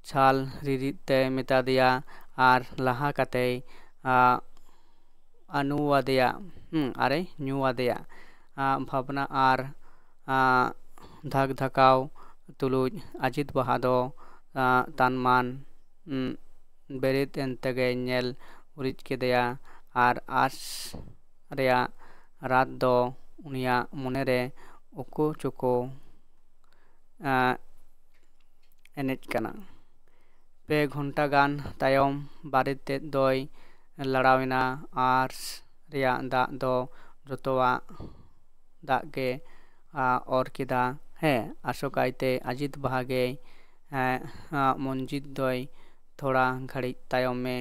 ᱪᱷᱟᱞ ᱨᱤᱨᱤᱫ ᱛᱮ ᱢᱮᱛᱟ ᱫᱮᱭᱟ ᱟᱨ ᱞᱟᱦᱟ ᱠᱟᱛᱮᱭ, ᱟᱸ, ᱟᱹᱱᱩᱣᱟᱫᱮᱭᱟ, ᱦᱩᱸ, ᱟᱨᱮ ᱧᱩᱣᱟᱫᱮᱭᱟ᱾ ᱟᱸ, ᱵᱷᱟᱵᱽᱱᱟ ᱟᱨ, ᱟᱸ, ᱫᱷᱟᱠ ᱫᱷᱟᱠᱟᱣ ᱛᱩᱞᱩᱡ ᱟᱡᱤᱛ ᱵᱟᱦᱟ ᱫᱚ, ᱟᱸ, ᱛᱟᱱᱢᱟᱱ, ᱩᱸ, ᱵᱮᱨᱮᱫ ᱮᱱ ᱛᱮᱜᱮ ᱧᱮᱞ ᱩᱨᱤᱡ ᱠᱮᱫᱮᱭᱟ ᱟᱨ ᱟᱸᱥ ᱨᱮᱭᱟᱜ ᱨᱟᱛ ᱫᱚ ᱩᱱᱤᱭᱟᱜ ᱢᱚᱱᱮᱨᱮ ᱩᱠᱩ ᱪᱩᱠᱩ, ᱟᱸ, ᱮᱱᱮᱡ ᱠᱟᱱᱟ᱾ ᱯᱮ ᱜᱷᱚᱱᱴᱟ ᱜᱟᱱ ᱛᱟᱭᱚᱢ ᱵᱟᱨᱮᱛ ᱛᱮᱫ ᱫᱚᱭ ᱞᱟᱲᱟᱣ ᱮᱱᱟ᱾ ᱟᱸᱥ ᱨᱮᱭᱟᱜ ᱫᱟᱜ ᱫᱚ ᱡᱚᱛᱚᱣᱟᱜ ᱫᱟᱜ ᱜᱮ, ᱟ, ᱚᱨ ᱠᱮᱫᱟ᱾ ᱦᱮᱸ, ᱟᱥᱚᱠᱟᱭᱛᱮ ᱟᱡᱤᱛ ᱵᱟᱦᱟ ᱜᱮᱭ, ᱮᱸ, ᱟ, ᱢᱚᱱᱡᱤᱛ ᱫᱚᱭ ᱛᱷᱚᱲᱟ ᱜᱷᱟᱹᱲᱤᱡ ᱛᱟᱭᱚᱢᱮ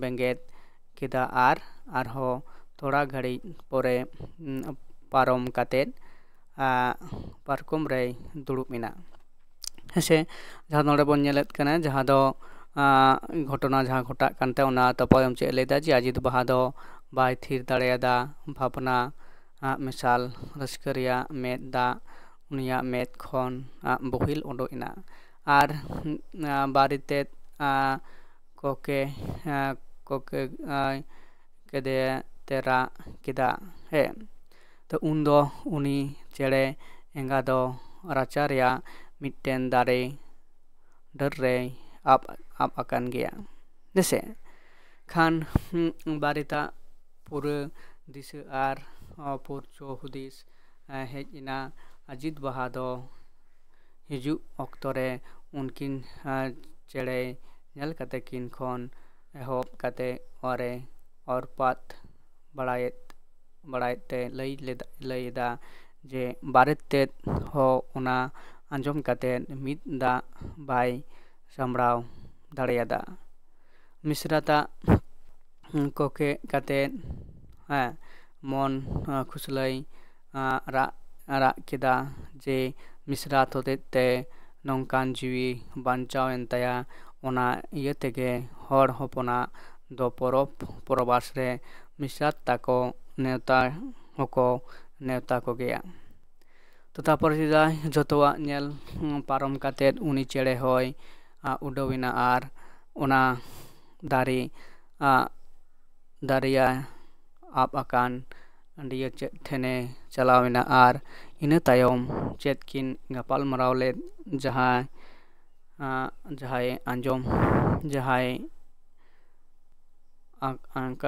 ᱵᱮᱸᱜᱮᱫ ᱠᱮᱫᱟ ᱟᱨ ᱟᱨᱦᱚᱸ ᱛᱷᱚᱲᱟ ᱜᱷᱟᱹᱲᱤᱡ ᱯᱚᱨᱮ ᱯᱟᱨᱚᱢ ᱠᱟᱛᱮᱫ ᱯᱟᱨᱠᱚᱢ ᱨᱮᱭ ᱫᱩᱲᱩᱵ ᱮᱱᱟ᱾ ᱦᱮᱸᱥᱮ, ᱡᱟᱦᱟᱸ ᱱᱚᱰᱮ ᱵᱚᱱ ᱧᱮᱞᱮᱫ ᱠᱟᱱᱟ, ᱡᱟᱦᱟᱸ ᱫᱚ ᱜᱷᱚᱴᱚᱱᱟ ᱡᱟᱦᱟᱸ ᱜᱷᱚᱴᱟᱜ ᱠᱟᱱ ᱛᱟᱭᱟ, ᱚᱱᱟ ᱛᱟᱯᱚᱨᱮ ᱪᱮᱫ ᱮ ᱞᱟᱹᱭᱫᱟ ᱡᱮ ᱟᱡᱤᱛ ᱵᱟᱦᱟ ᱫᱚ ᱵᱟᱭ ᱛᱷᱤᱨ ᱫᱟᱲᱮᱭᱟᱫᱟ᱾ ᱵᱷᱟᱵᱽᱱᱟ ᱢᱮᱥᱟᱞ ᱨᱟᱹᱥᱠᱟᱹ ᱨᱮᱭᱟᱜ ᱢᱮᱫ ᱫᱟᱜ ᱩᱱᱤᱭᱟᱜ ᱢᱮᱫ ᱠᱷᱚᱱ ᱵᱚᱦᱤᱞ ᱩᱰᱩᱠ ᱮᱱᱟ᱾ ᱟᱨ ᱵᱟᱨᱮᱛᱮᱫ ᱠᱚᱠᱮ ᱠᱚᱠᱮ ᱠᱮᱫᱮ ᱛᱮ ᱨᱟᱜ ᱠᱮᱫᱟ᱾ ᱦᱮᱸ, ᱛᱚ ᱩᱱᱫᱚ ᱩᱱᱤ ᱪᱮᱬᱮ ᱮᱸᱜᱟ ᱫᱚ ᱨᱟᱪᱟ ᱨᱮᱭᱟᱜ ᱢᱤᱫᱴᱮᱱ ᱫᱟᱨᱮ ᱰᱟᱹᱨ ᱨᱮᱭ ᱟᱵ ᱟᱵ ᱟᱠᱟᱱ ᱜᱮᱭᱟ᱾ ᱦᱮᱸᱥᱮ, ᱠᱷᱟᱱ ᱵᱟᱨᱮᱛᱟᱜ ᱯᱩᱨᱟᱹ ᱫᱤᱥᱟᱹ ᱟᱨ ᱯᱩᱨᱪᱚ ᱦᱩᱫᱤᱥ ᱦᱮᱡ ᱮᱱᱟ᱾ ᱟᱡᱤᱛ ᱵᱟᱦᱟ ᱫᱚ ᱦᱤᱡᱩᱜ ᱚᱠᱛᱚ ᱨᱮ ᱩᱱᱠᱤᱱ ᱪᱮᱬᱮ ᱧᱮᱞ ᱠᱟᱛᱮ ᱠᱤᱱ ᱠᱷᱚᱱ ᱮᱦᱚᱵ ᱠᱟᱛᱮ ᱚᱨᱮ ᱚᱨᱯᱟᱛ ᱵᱟᱲᱟᱭᱮᱫ ᱵᱟᱲᱟᱭᱮᱫ ᱛᱮ ᱞᱟᱹᱭ ᱞᱮᱫᱟ, ᱞᱟᱹᱭ ᱮᱫᱟ ᱡᱮ ᱵᱟᱨᱮᱛ ᱛᱮᱫ ᱦᱚᱸ ᱚᱱᱟ ᱟᱸᱡᱚᱢ ᱠᱟᱛᱮ ᱢᱤᱫ ᱫᱟᱜ ᱵᱟᱭ ᱥᱟᱢᱵᱲᱟᱣ ᱫᱟᱲᱮᱭᱟᱫᱟ᱾ ᱢᱤᱥᱨᱟᱛᱟᱜ ᱠᱚᱠᱮ ᱠᱟᱛᱮ, ᱦᱮᱸ, ᱢᱚᱱ ᱠᱷᱩᱥᱞᱟᱹᱭ ᱨᱟᱜ ᱨᱟᱜ ᱠᱮᱫᱟ ᱡᱮ ᱢᱤᱥᱨᱟᱛ ᱦᱚᱛᱮᱡ ᱛᱮ ᱱᱚᱝᱠᱟᱱ ᱡᱤᱣᱤ ᱵᱟᱧᱪᱟᱣ ᱮᱱ ᱛᱟᱭᱟ᱾ ᱚᱱᱟ ᱤᱭᱟᱹ ᱛᱮᱜᱮ ᱦᱚᱲ ᱦᱚᱯᱚᱱᱟᱜ ᱫᱚ ᱯᱚᱨᱚᱵᱽ ᱯᱚᱨᱚᱵᱟᱥ ᱨᱮ ᱢᱤᱥᱨᱟᱛ ᱛᱟᱠᱚ ᱱᱮᱣᱛᱟ ᱦᱚᱸᱠᱚ ᱱᱮᱣᱛᱟ ᱠᱚᱜᱮᱭᱟ᱾ ᱛᱚ ᱛᱟᱨᱯᱚᱨᱮ ᱥᱮᱫᱟᱭ ᱡᱚᱛᱚᱣᱟᱜ ᱧᱮᱞ ᱯᱟᱨᱚᱢ ᱠᱟᱛᱮᱫ ᱩᱱᱤ ᱪᱮᱬᱮ ᱦᱚᱸᱭ ᱩᱰᱟᱹᱣ ᱮᱱᱟ ᱟᱨ ᱚᱱᱟ ᱫᱟᱨᱮ ᱫᱟᱨᱮᱭᱟ ᱟᱵ ᱟᱠᱟᱱ ᱰᱤᱭᱟᱹ ᱪᱮᱫ ᱴᱷᱮᱱᱮ ᱪᱟᱞᱟᱣ ᱮᱱᱟ ᱟᱨ ᱤᱱᱟᱹ ᱛᱟᱭᱚᱢ ᱪᱮᱫ ᱠᱤᱱ ᱜᱟᱯᱟᱞ ᱢᱟᱨᱟᱣ ᱞᱮᱫ, ᱡᱟᱦᱟᱸᱭ ᱡᱟᱦᱟᱸᱭ ᱟᱸᱡᱚᱢ ᱡᱟᱦᱟᱸᱭ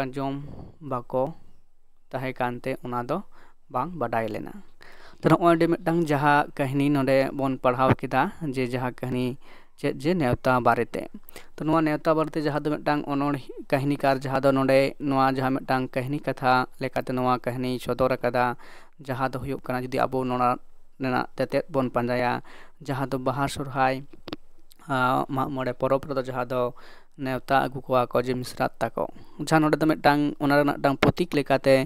ᱟᱸᱡᱚᱢ ᱵᱟᱠᱚ ᱛᱟᱦᱮᱸ ᱠᱟᱱᱛᱮ ᱚᱱᱟ ᱫᱚ ᱵᱟᱝ ᱵᱟᱰᱟᱭ ᱞᱮᱱᱟ᱾ ᱛᱚ ᱱᱚᱜᱼᱚᱭ ᱱᱚᱰᱮ ᱢᱤᱫᱴᱟᱝ ᱡᱟᱦᱟᱸ ᱠᱟᱹᱦᱱᱤ ᱱᱚᱰᱮ ᱵᱚᱱ ᱯᱟᱲᱦᱟᱣ ᱠᱮᱫᱟ, ᱡᱮ ᱡᱟᱦᱟᱸ ᱠᱟᱹᱦᱱᱤ ᱪᱮᱫ ᱡᱮ ᱱᱮᱣᱛᱟ ᱵᱟᱨᱮᱛᱮ᱾ ᱛᱚ ᱱᱚᱣᱟ ᱱᱮᱣᱛᱟ ᱵᱟᱨᱮᱛᱮ ᱡᱟᱦᱟᱸ ᱫᱚ ᱢᱤᱫᱴᱟᱝ ᱚᱱᱚᱬ ᱠᱟᱹᱦᱱᱤᱠᱟᱨ ᱡᱟᱦᱟᱸ ᱫᱚ ᱱᱚᱰᱮ ᱱᱚᱣᱟ ᱡᱟᱦᱟᱸ ᱢᱤᱫᱴᱟᱝ ᱠᱟᱹᱦᱱᱤ ᱠᱟᱛᱷᱟ ᱞᱮᱠᱟᱛᱮ ᱱᱚᱣᱟ ᱠᱟᱹᱦᱱᱤ ᱥᱚᱫᱚᱨ ᱟᱠᱟᱫᱟ, ᱡᱟᱦᱟᱸ ᱫᱚ ᱦᱩᱭᱩᱜ ᱠᱟᱱᱟ, ᱡᱩᱫᱤ ᱟᱵᱚ ᱱᱚᱣᱟ ᱨᱮᱱᱟᱜ ᱛᱮᱛᱮᱫ ᱵᱚᱱ ᱯᱟᱸᱡᱟᱭᱟ, ᱡᱟᱦᱟᱸ ᱫᱚ ᱵᱟᱦᱟ ᱥᱚᱨᱦᱟᱭ ᱢᱟᱜ ᱢᱚᱬᱮ ᱯᱚᱨᱚᱵᱽ ᱨᱮᱫᱚ ᱡᱟᱦᱟᱸ ᱫᱚ ᱱᱮᱣᱛᱟ ᱟᱹᱜᱩ ᱠᱚᱣᱟ ᱠᱚ ᱡᱮ ᱢᱤᱥᱨᱟᱛ ᱛᱟᱠᱚ᱾ ᱡᱟᱦᱟᱸ ᱱᱚᱰᱮ ᱫᱚ ᱢᱤᱫᱴᱟᱝ ᱚᱱᱟ ᱨᱮᱱᱟᱜ ᱢᱤᱫᱴᱟᱝ ᱯᱨᱚᱛᱤᱠ ᱞᱮᱠᱟᱛᱮ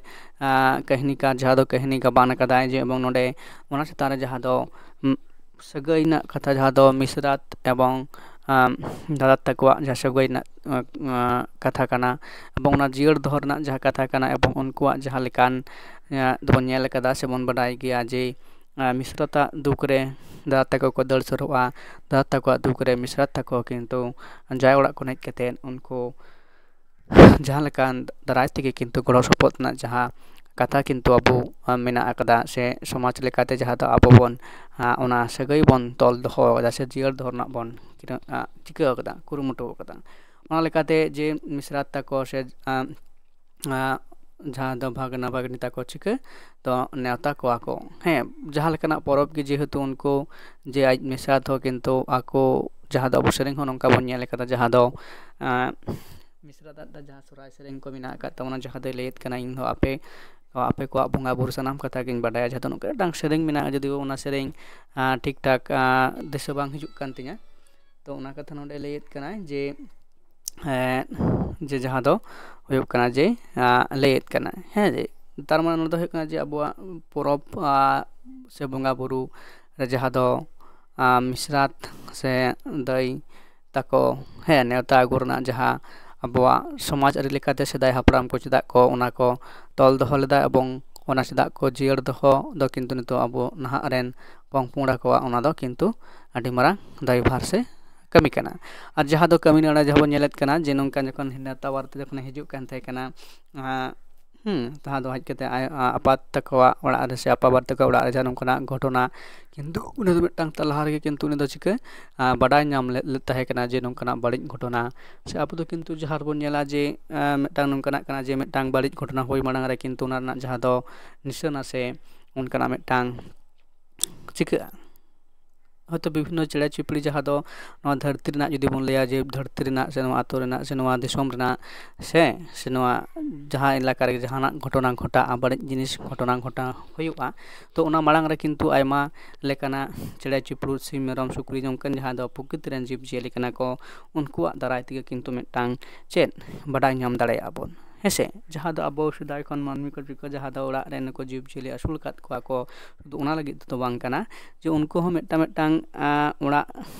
ᱠᱟᱹᱦᱱᱤᱠᱟᱨ ᱡᱟᱦᱟᱸ ᱫᱚ ᱠᱟᱹᱦᱱᱤ ᱜᱟᱵᱟᱱ ᱟᱠᱟᱫᱟᱭ ᱡᱮ, ᱮᱵᱚᱝ ᱱᱚᱰᱮ ᱚᱱᱟ ᱪᱮᱛᱟᱱ ᱨᱮ ᱡᱟᱦᱟᱸ ᱫᱚ ᱥᱟᱹᱜᱟᱹᱭ ᱨᱮᱱᱟᱜ ᱠᱟᱛᱷᱟ, ᱡᱟᱦᱟᱸ ᱫᱚ ᱢᱤᱥᱨᱟᱛ ᱮᱵᱚᱝ ᱫᱟᱫᱟ ᱛᱟᱠᱚᱣᱟᱜ ᱡᱟᱦᱟᱸ ᱥᱟᱹᱜᱟᱹᱭ ᱨᱮᱱᱟᱜ ᱠᱟᱛᱷᱟ ᱠᱟᱱᱟ, ᱮᱵᱚᱝ ᱚᱱᱟ ᱡᱤᱭᱟᱹᱲ ᱫᱚᱦᱚ ᱨᱮᱱᱟᱜ ᱡᱟᱦᱟᱸ ᱠᱟᱛᱷᱟ ᱠᱟᱱᱟ, ᱮᱵᱚᱝ ᱩᱱᱠᱩᱣᱟᱜ ᱡᱟᱦᱟᱸ ᱞᱮᱠᱟᱱ ᱫᱚᱵᱚᱱ ᱧᱮᱞ ᱟᱠᱟᱫᱟ ᱥᱮᱵᱚᱱ ᱵᱟᱰᱟᱭ ᱜᱮᱭᱟ ᱡᱮ ᱢᱤᱥᱨᱟᱛᱟᱜ ᱫᱩᱠ ᱨᱮ ᱫᱟᱫᱟ ᱛᱟᱠᱚ ᱠᱚ ᱫᱟᱹᱲ ᱥᱩᱨᱩᱜᱼᱟ, ᱫᱟᱫᱟ ᱛᱟᱠᱚᱣᱟᱜ ᱫᱩᱠ ᱨᱮ ᱢᱤᱥᱨᱟᱛ ᱛᱟᱠᱚ ᱠᱤᱱᱛᱩ ᱡᱟᱶᱟᱭ ᱚᱲᱟᱜ ᱠᱷᱚᱱ ᱦᱮᱡ ᱠᱟᱛᱮᱫ ᱩᱱᱠᱩ ᱡᱟᱦᱟᱸ ᱞᱮᱠᱟᱱ ᱫᱟᱨᱟᱭ ᱛᱮᱜᱮ ᱠᱤᱱᱛᱩ ᱜᱚᱲᱚ ᱥᱚᱯᱚᱦᱚᱫ ᱨᱮᱱᱟᱜ ᱡᱟᱦᱟᱸ ᱠᱟᱛᱷᱟ ᱠᱤᱱᱛᱩ ᱟᱵᱚ ᱢᱮᱱᱟᱜ ᱟᱠᱟᱫᱟ ᱥᱮ ᱥᱚᱢᱟᱡᱽ ᱞᱮᱠᱟᱛᱮ ᱡᱟᱦᱟᱸ ᱫᱚ ᱟᱵᱚ ᱵᱚᱱ ᱚᱱᱟ ᱥᱟᱹᱜᱟᱹᱭ ᱵᱚᱱ ᱛᱚᱞ ᱫᱚᱦᱚ ᱟᱠᱟᱫᱟ ᱥᱮ ᱡᱤᱭᱟᱹᱲ ᱫᱚᱦᱚ ᱨᱮᱱᱟᱜ ᱵᱚᱱ ᱪᱤᱠᱟᱹ ᱟᱠᱟᱫᱟ, ᱠᱩᱨᱩᱢᱩᱴᱩ ᱟᱠᱟᱫᱟ᱾ ᱚᱱᱟ ᱞᱮᱠᱟᱛᱮ ᱡᱮ ᱢᱤᱥᱨᱟᱛ ᱛᱟᱠᱚ ᱥᱮ ᱡᱟᱦᱟᱸ ᱫᱚ ᱵᱷᱟᱜᱽᱱᱟ ᱵᱷᱟᱜᱽᱱᱤ ᱛᱟᱠᱚ ᱪᱤᱠᱟᱹ ᱛᱚ ᱱᱮᱣᱛᱟ ᱠᱚᱣᱟ ᱠᱚ᱾ ᱦᱮᱸ, ᱡᱟᱦᱟᱸ ᱞᱮᱠᱟᱱᱟᱜ ᱯᱚᱨᱚᱵᱽ ᱜᱮ ᱡᱮᱦᱮᱛᱩ ᱩᱱᱠᱩ ᱡᱮ ᱟᱡ ᱢᱤᱥᱨᱟᱛ ᱦᱚᱸ ᱠᱤᱱᱛᱩ ᱟᱠᱚ ᱡᱟᱦᱟᱸ ᱫᱚ ᱟᱵᱚ ᱥᱮᱨᱮᱧ ᱦᱚᱸ ᱱᱚᱝᱠᱟ ᱵᱚᱱ ᱧᱮᱞ ᱟᱠᱟᱫᱟ, ᱡᱟᱦᱟᱸ ᱫᱚ ᱢᱤᱥᱨᱟᱛ ᱟᱜ ᱡᱟᱦᱟᱸ ᱥᱚᱦᱨᱟᱭ ᱥᱮᱨᱮᱧ ᱠᱚ ᱢᱮᱱᱟᱜ ᱟᱠᱟᱫ ᱛᱟᱵᱚᱱᱟ, ᱡᱟᱦᱟᱸ ᱫᱚᱭ ᱞᱟᱹᱭᱮᱫ ᱠᱟᱱᱟ, ᱤᱧ ᱫᱚ ᱟᱯᱮ ᱟᱯᱮ ᱠᱚᱣᱟᱜ ᱵᱚᱸᱜᱟ ᱵᱩᱨᱩ ᱥᱟᱱᱟᱢ ᱠᱟᱛᱷᱟ ᱜᱤᱧ ᱵᱟᱰᱟᱭᱟ᱾ ᱡᱟᱦᱟᱸ ᱫᱚ ᱱᱚᱝᱠᱟ ᱢᱤᱫᱴᱟᱝ ᱥᱮᱨᱮᱧ ᱢᱮᱱᱟᱜᱼᱟ, ᱡᱩᱫᱤ ᱚᱱᱟ ᱥᱮᱨᱮᱧ ᱴᱷᱤᱠ ᱴᱷᱟᱠ ᱫᱤᱥᱟᱹ ᱵᱟᱝ ᱦᱤᱡᱩᱜ ᱠᱟᱱ ᱛᱤᱧᱟ, ᱛᱚ ᱚᱱᱟ ᱠᱟᱛᱷᱟ ᱱᱚᱰᱮ ᱞᱟᱹᱭᱮᱫ ᱠᱟᱱᱟᱭ ᱡᱮ ᱡᱮ ᱡᱟᱦᱟᱸ ᱫᱚ ᱦᱩᱭᱩᱜ ᱠᱟᱱᱟ ᱡᱮ ᱞᱟᱹᱭᱮᱫ ᱠᱟᱱᱟᱭ, ᱦᱮᱸ, ᱡᱮ ᱛᱟᱨ ᱢᱟᱱᱮ ᱱᱚᱣᱟ ᱫᱚ ᱦᱩᱭᱩᱜ ᱠᱟᱱᱟ ᱡᱮ ᱟᱵᱚᱣᱟᱜ ᱯᱚᱨᱚᱵᱽ ᱥᱮ ᱵᱚᱸᱜᱟ ᱵᱩᱨᱩ ᱨᱮ ᱡᱟᱦᱟᱸ ᱫᱚ ᱢᱤᱥᱨᱟᱛ ᱥᱮ ᱫᱟᱹᱭ ᱛᱟᱠᱚ, ᱦᱮᱸ, ᱱᱮᱣᱛᱟ ᱟᱹᱜᱩ ᱨᱮᱱᱟᱜ ᱡᱟᱦᱟᱸ ᱟᱵᱚᱣᱟᱜ ᱥᱚᱢᱟᱡᱽ ᱟᱹᱨᱤ ᱞᱮᱠᱟᱛᱮ ᱥᱮᱫᱟᱭ ᱦᱟᱯᱲᱟᱢ ᱠᱚ ᱪᱮᱫᱟᱜ ᱠᱚ ᱚᱱᱟ ᱠᱚ ᱛᱚᱞ ᱫᱚᱦᱚ ᱞᱮᱫᱟ ᱮᱵᱚᱝ ᱚᱱᱟ ᱪᱮᱫᱟᱜ ᱠᱚ ᱡᱤᱭᱟᱹᱲ ᱫᱚᱦᱚ ᱫᱚ ᱠᱤᱱᱛᱩ ᱱᱤᱛᱚᱜ ᱟᱵᱚ ᱱᱟᱦᱟᱜ ᱨᱮᱱ ᱯᱚᱝ ᱯᱚᱝᱲᱟ ᱠᱚᱣᱟᱜ ᱚᱱᱟ ᱫᱚ ᱠᱤᱱᱛᱩ ᱟᱹᱰᱤ ᱢᱟᱨᱟᱝ ᱫᱟᱭᱵᱷᱟᱨ ᱥᱮ ᱠᱟᱹᱢᱤ ᱠᱟᱱᱟ᱾ ᱟᱨ ᱡᱟᱦᱟᱸ ᱫᱚ ᱠᱟᱹᱢᱤ ᱱᱚᱰᱮ ᱡᱟᱦᱟᱸ ᱵᱚᱱ ᱧᱮᱞᱮᱫ ᱠᱟᱱᱟ ᱡᱮ ᱱᱚᱝᱠᱟ ᱡᱚᱠᱷᱚᱱ ᱱᱮᱣᱛᱟ ᱵᱟᱨᱛᱮ ᱡᱚᱠᱷᱚᱱ ᱦᱤᱡᱩᱜ ᱠᱟᱱ ᱛᱟᱦᱮᱸ ᱠᱟᱱᱟ, ᱦᱩᱸ, ᱡᱟᱦᱟᱸ ᱫᱚ ᱦᱮᱡ ᱠᱟᱛᱮ ᱟᱭᱳ, ᱟᱯᱟᱛ ᱛᱟᱠᱚᱣᱟᱜ ᱚᱲᱟᱜ ᱨᱮ ᱥᱮ ᱟᱯᱟ ᱵᱟᱨᱮ ᱛᱟᱠᱚᱣᱟᱜ ᱚᱲᱟᱜ ᱨᱮ ᱡᱟᱦᱟᱸ ᱱᱚᱝᱠᱟᱱᱟᱜ ᱜᱷᱚᱴᱚᱱᱟ, ᱠᱤᱱᱛᱩ ᱩᱱᱤ ᱫᱚ ᱢᱤᱫᱴᱟᱝ ᱛᱟᱞᱟ ᱨᱮᱜᱮ ᱠᱤᱱᱛᱩ ᱩᱱᱤ ᱫᱚ ᱪᱤᱠᱟᱹ ᱵᱟᱰᱟᱭ ᱧᱟᱢ ᱞᱮᱫ ᱛᱟᱦᱮᱸ ᱠᱟᱱᱟ ᱡᱮ ᱱᱚᱝᱠᱟᱱᱟᱜ ᱵᱟᱹᱲᱤᱡ ᱜᱷᱚᱴᱚᱱᱟ᱾ ᱥᱮ ᱟᱵᱚ ᱫᱚ ᱠᱤᱱᱛᱩ ᱡᱟᱦᱟᱸ ᱨᱮᱵᱚᱱ ᱧᱮᱞᱟ ᱡᱮ ᱢᱤᱫᱴᱟᱝ ᱱᱚᱝᱠᱟᱱᱟᱜ ᱠᱟᱱᱟ ᱡᱮ ᱢᱤᱫᱴᱟᱝ ᱵᱟᱹᱲᱤᱡ ᱜᱷᱚᱴᱚᱱᱟ ᱦᱩᱭ ᱢᱟᱲᱟᱝ ᱨᱮ ᱠᱤᱱᱛᱩ ᱚᱱᱟ ᱨᱮᱱᱟᱜ ᱡᱟᱦᱟᱸ ᱫᱚ ᱱᱤᱥᱟᱹᱱᱟ ᱥᱮ ᱚᱱᱠᱟᱱᱟᱜ ᱢᱤᱫᱴᱟᱝ ᱪᱤᱠᱟᱹᱜᱼᱟ᱾ ᱦᱚᱭᱛᱳ ᱵᱤᱵᱷᱤᱱᱱᱚ ᱪᱮᱬᱮ ᱪᱤᱯᱲᱤ ᱡᱟᱦᱟᱸ ᱫᱚ ᱱᱚᱣᱟ ᱫᱷᱟᱹᱨᱛᱤ ᱨᱮᱱᱟᱜ ᱡᱩᱫᱤ ᱵᱚᱱ ᱞᱟᱹᱭᱟ, ᱡᱮ ᱫᱷᱟᱹᱨᱛᱤ ᱨᱮᱱᱟᱜ ᱥᱮ ᱱᱚᱣᱟ ᱟᱹᱛᱩ ᱨᱮᱱᱟᱜ ᱥᱮ ᱱᱚᱣᱟ ᱫᱤᱥᱚᱢ ᱨᱮᱱᱟᱜ ᱥᱮ ᱥᱮ ᱱᱚᱣᱟ ᱡᱟᱦᱟᱸ ᱮᱞᱟᱠᱟ ᱨᱮ ᱡᱟᱦᱟᱱᱟᱜ ᱜᱷᱚᱴᱚᱱᱟ ᱜᱷᱚᱴᱟᱜᱼᱟ, ᱵᱟᱹᱲᱤᱡ ᱡᱤᱱᱤᱥ ᱜᱷᱚᱴᱚᱱᱟ ᱜᱷᱚᱴᱟᱣ ᱦᱩᱭᱩᱜᱼᱟ, ᱛᱚ ᱚᱱᱟ ᱢᱟᱲᱟᱝ ᱨᱮ ᱠᱤᱱᱛᱩ ᱟᱭᱢᱟ ᱞᱮᱠᱟᱱᱟᱜ ᱪᱮᱬᱮ ᱪᱤᱯᱨᱩᱫ, ᱥᱤᱢ ᱢᱮᱨᱚᱢ ᱥᱩᱠᱨᱤ ᱱᱚᱝᱠᱟᱱ ᱡᱟᱦᱟᱸ ᱫᱚ ᱯᱨᱚᱠᱨᱤᱛᱤ ᱨᱮᱱ ᱡᱤᱵᱽ ᱡᱤᱭᱟᱹᱞᱤ ᱠᱟᱱᱟ ᱠᱚ, ᱩᱱᱠᱩᱣᱟᱜ ᱫᱟᱨᱟᱭ ᱛᱮᱜᱮ ᱠᱤᱱᱛᱩ ᱢᱤᱫᱴᱟᱝ ᱪᱮᱫ ᱵᱟᱰᱟᱭ ᱧᱟᱢ ᱫᱟᱲᱮᱭᱟᱜᱼᱟ ᱵᱚᱱ, ᱦᱮᱸᱥᱮ? ᱡᱟᱦᱟᱸ ᱫᱚ ᱟᱵᱚ ᱥᱮᱫᱟᱭ ᱠᱷᱚᱱ ᱢᱟᱹᱱᱢᱤ ᱠᱚ ᱪᱤᱠᱟᱹ ᱡᱟᱦᱟᱸ ᱫᱚ ᱚᱲᱟᱜ ᱨᱮ ᱱᱩᱠᱩ ᱡᱤᱵᱽ ᱡᱤᱭᱟᱹᱞᱤ ᱟᱹᱥᱩᱞ ᱟᱠᱟᱫ ᱠᱚᱣᱟ ᱠᱚ, ᱥᱩᱫᱷᱩ ᱚᱱᱟ ᱞᱟᱹᱜᱤᱫ ᱛᱮᱫᱚ ᱵᱟᱝ ᱠᱟᱱᱟ, ᱡᱮ ᱩᱱᱠᱩ ᱦᱚᱸ ᱢᱤᱫᱴᱟᱝ ᱢᱤᱫᱴᱟᱝ ᱟᱸ, ᱚᱲᱟᱜ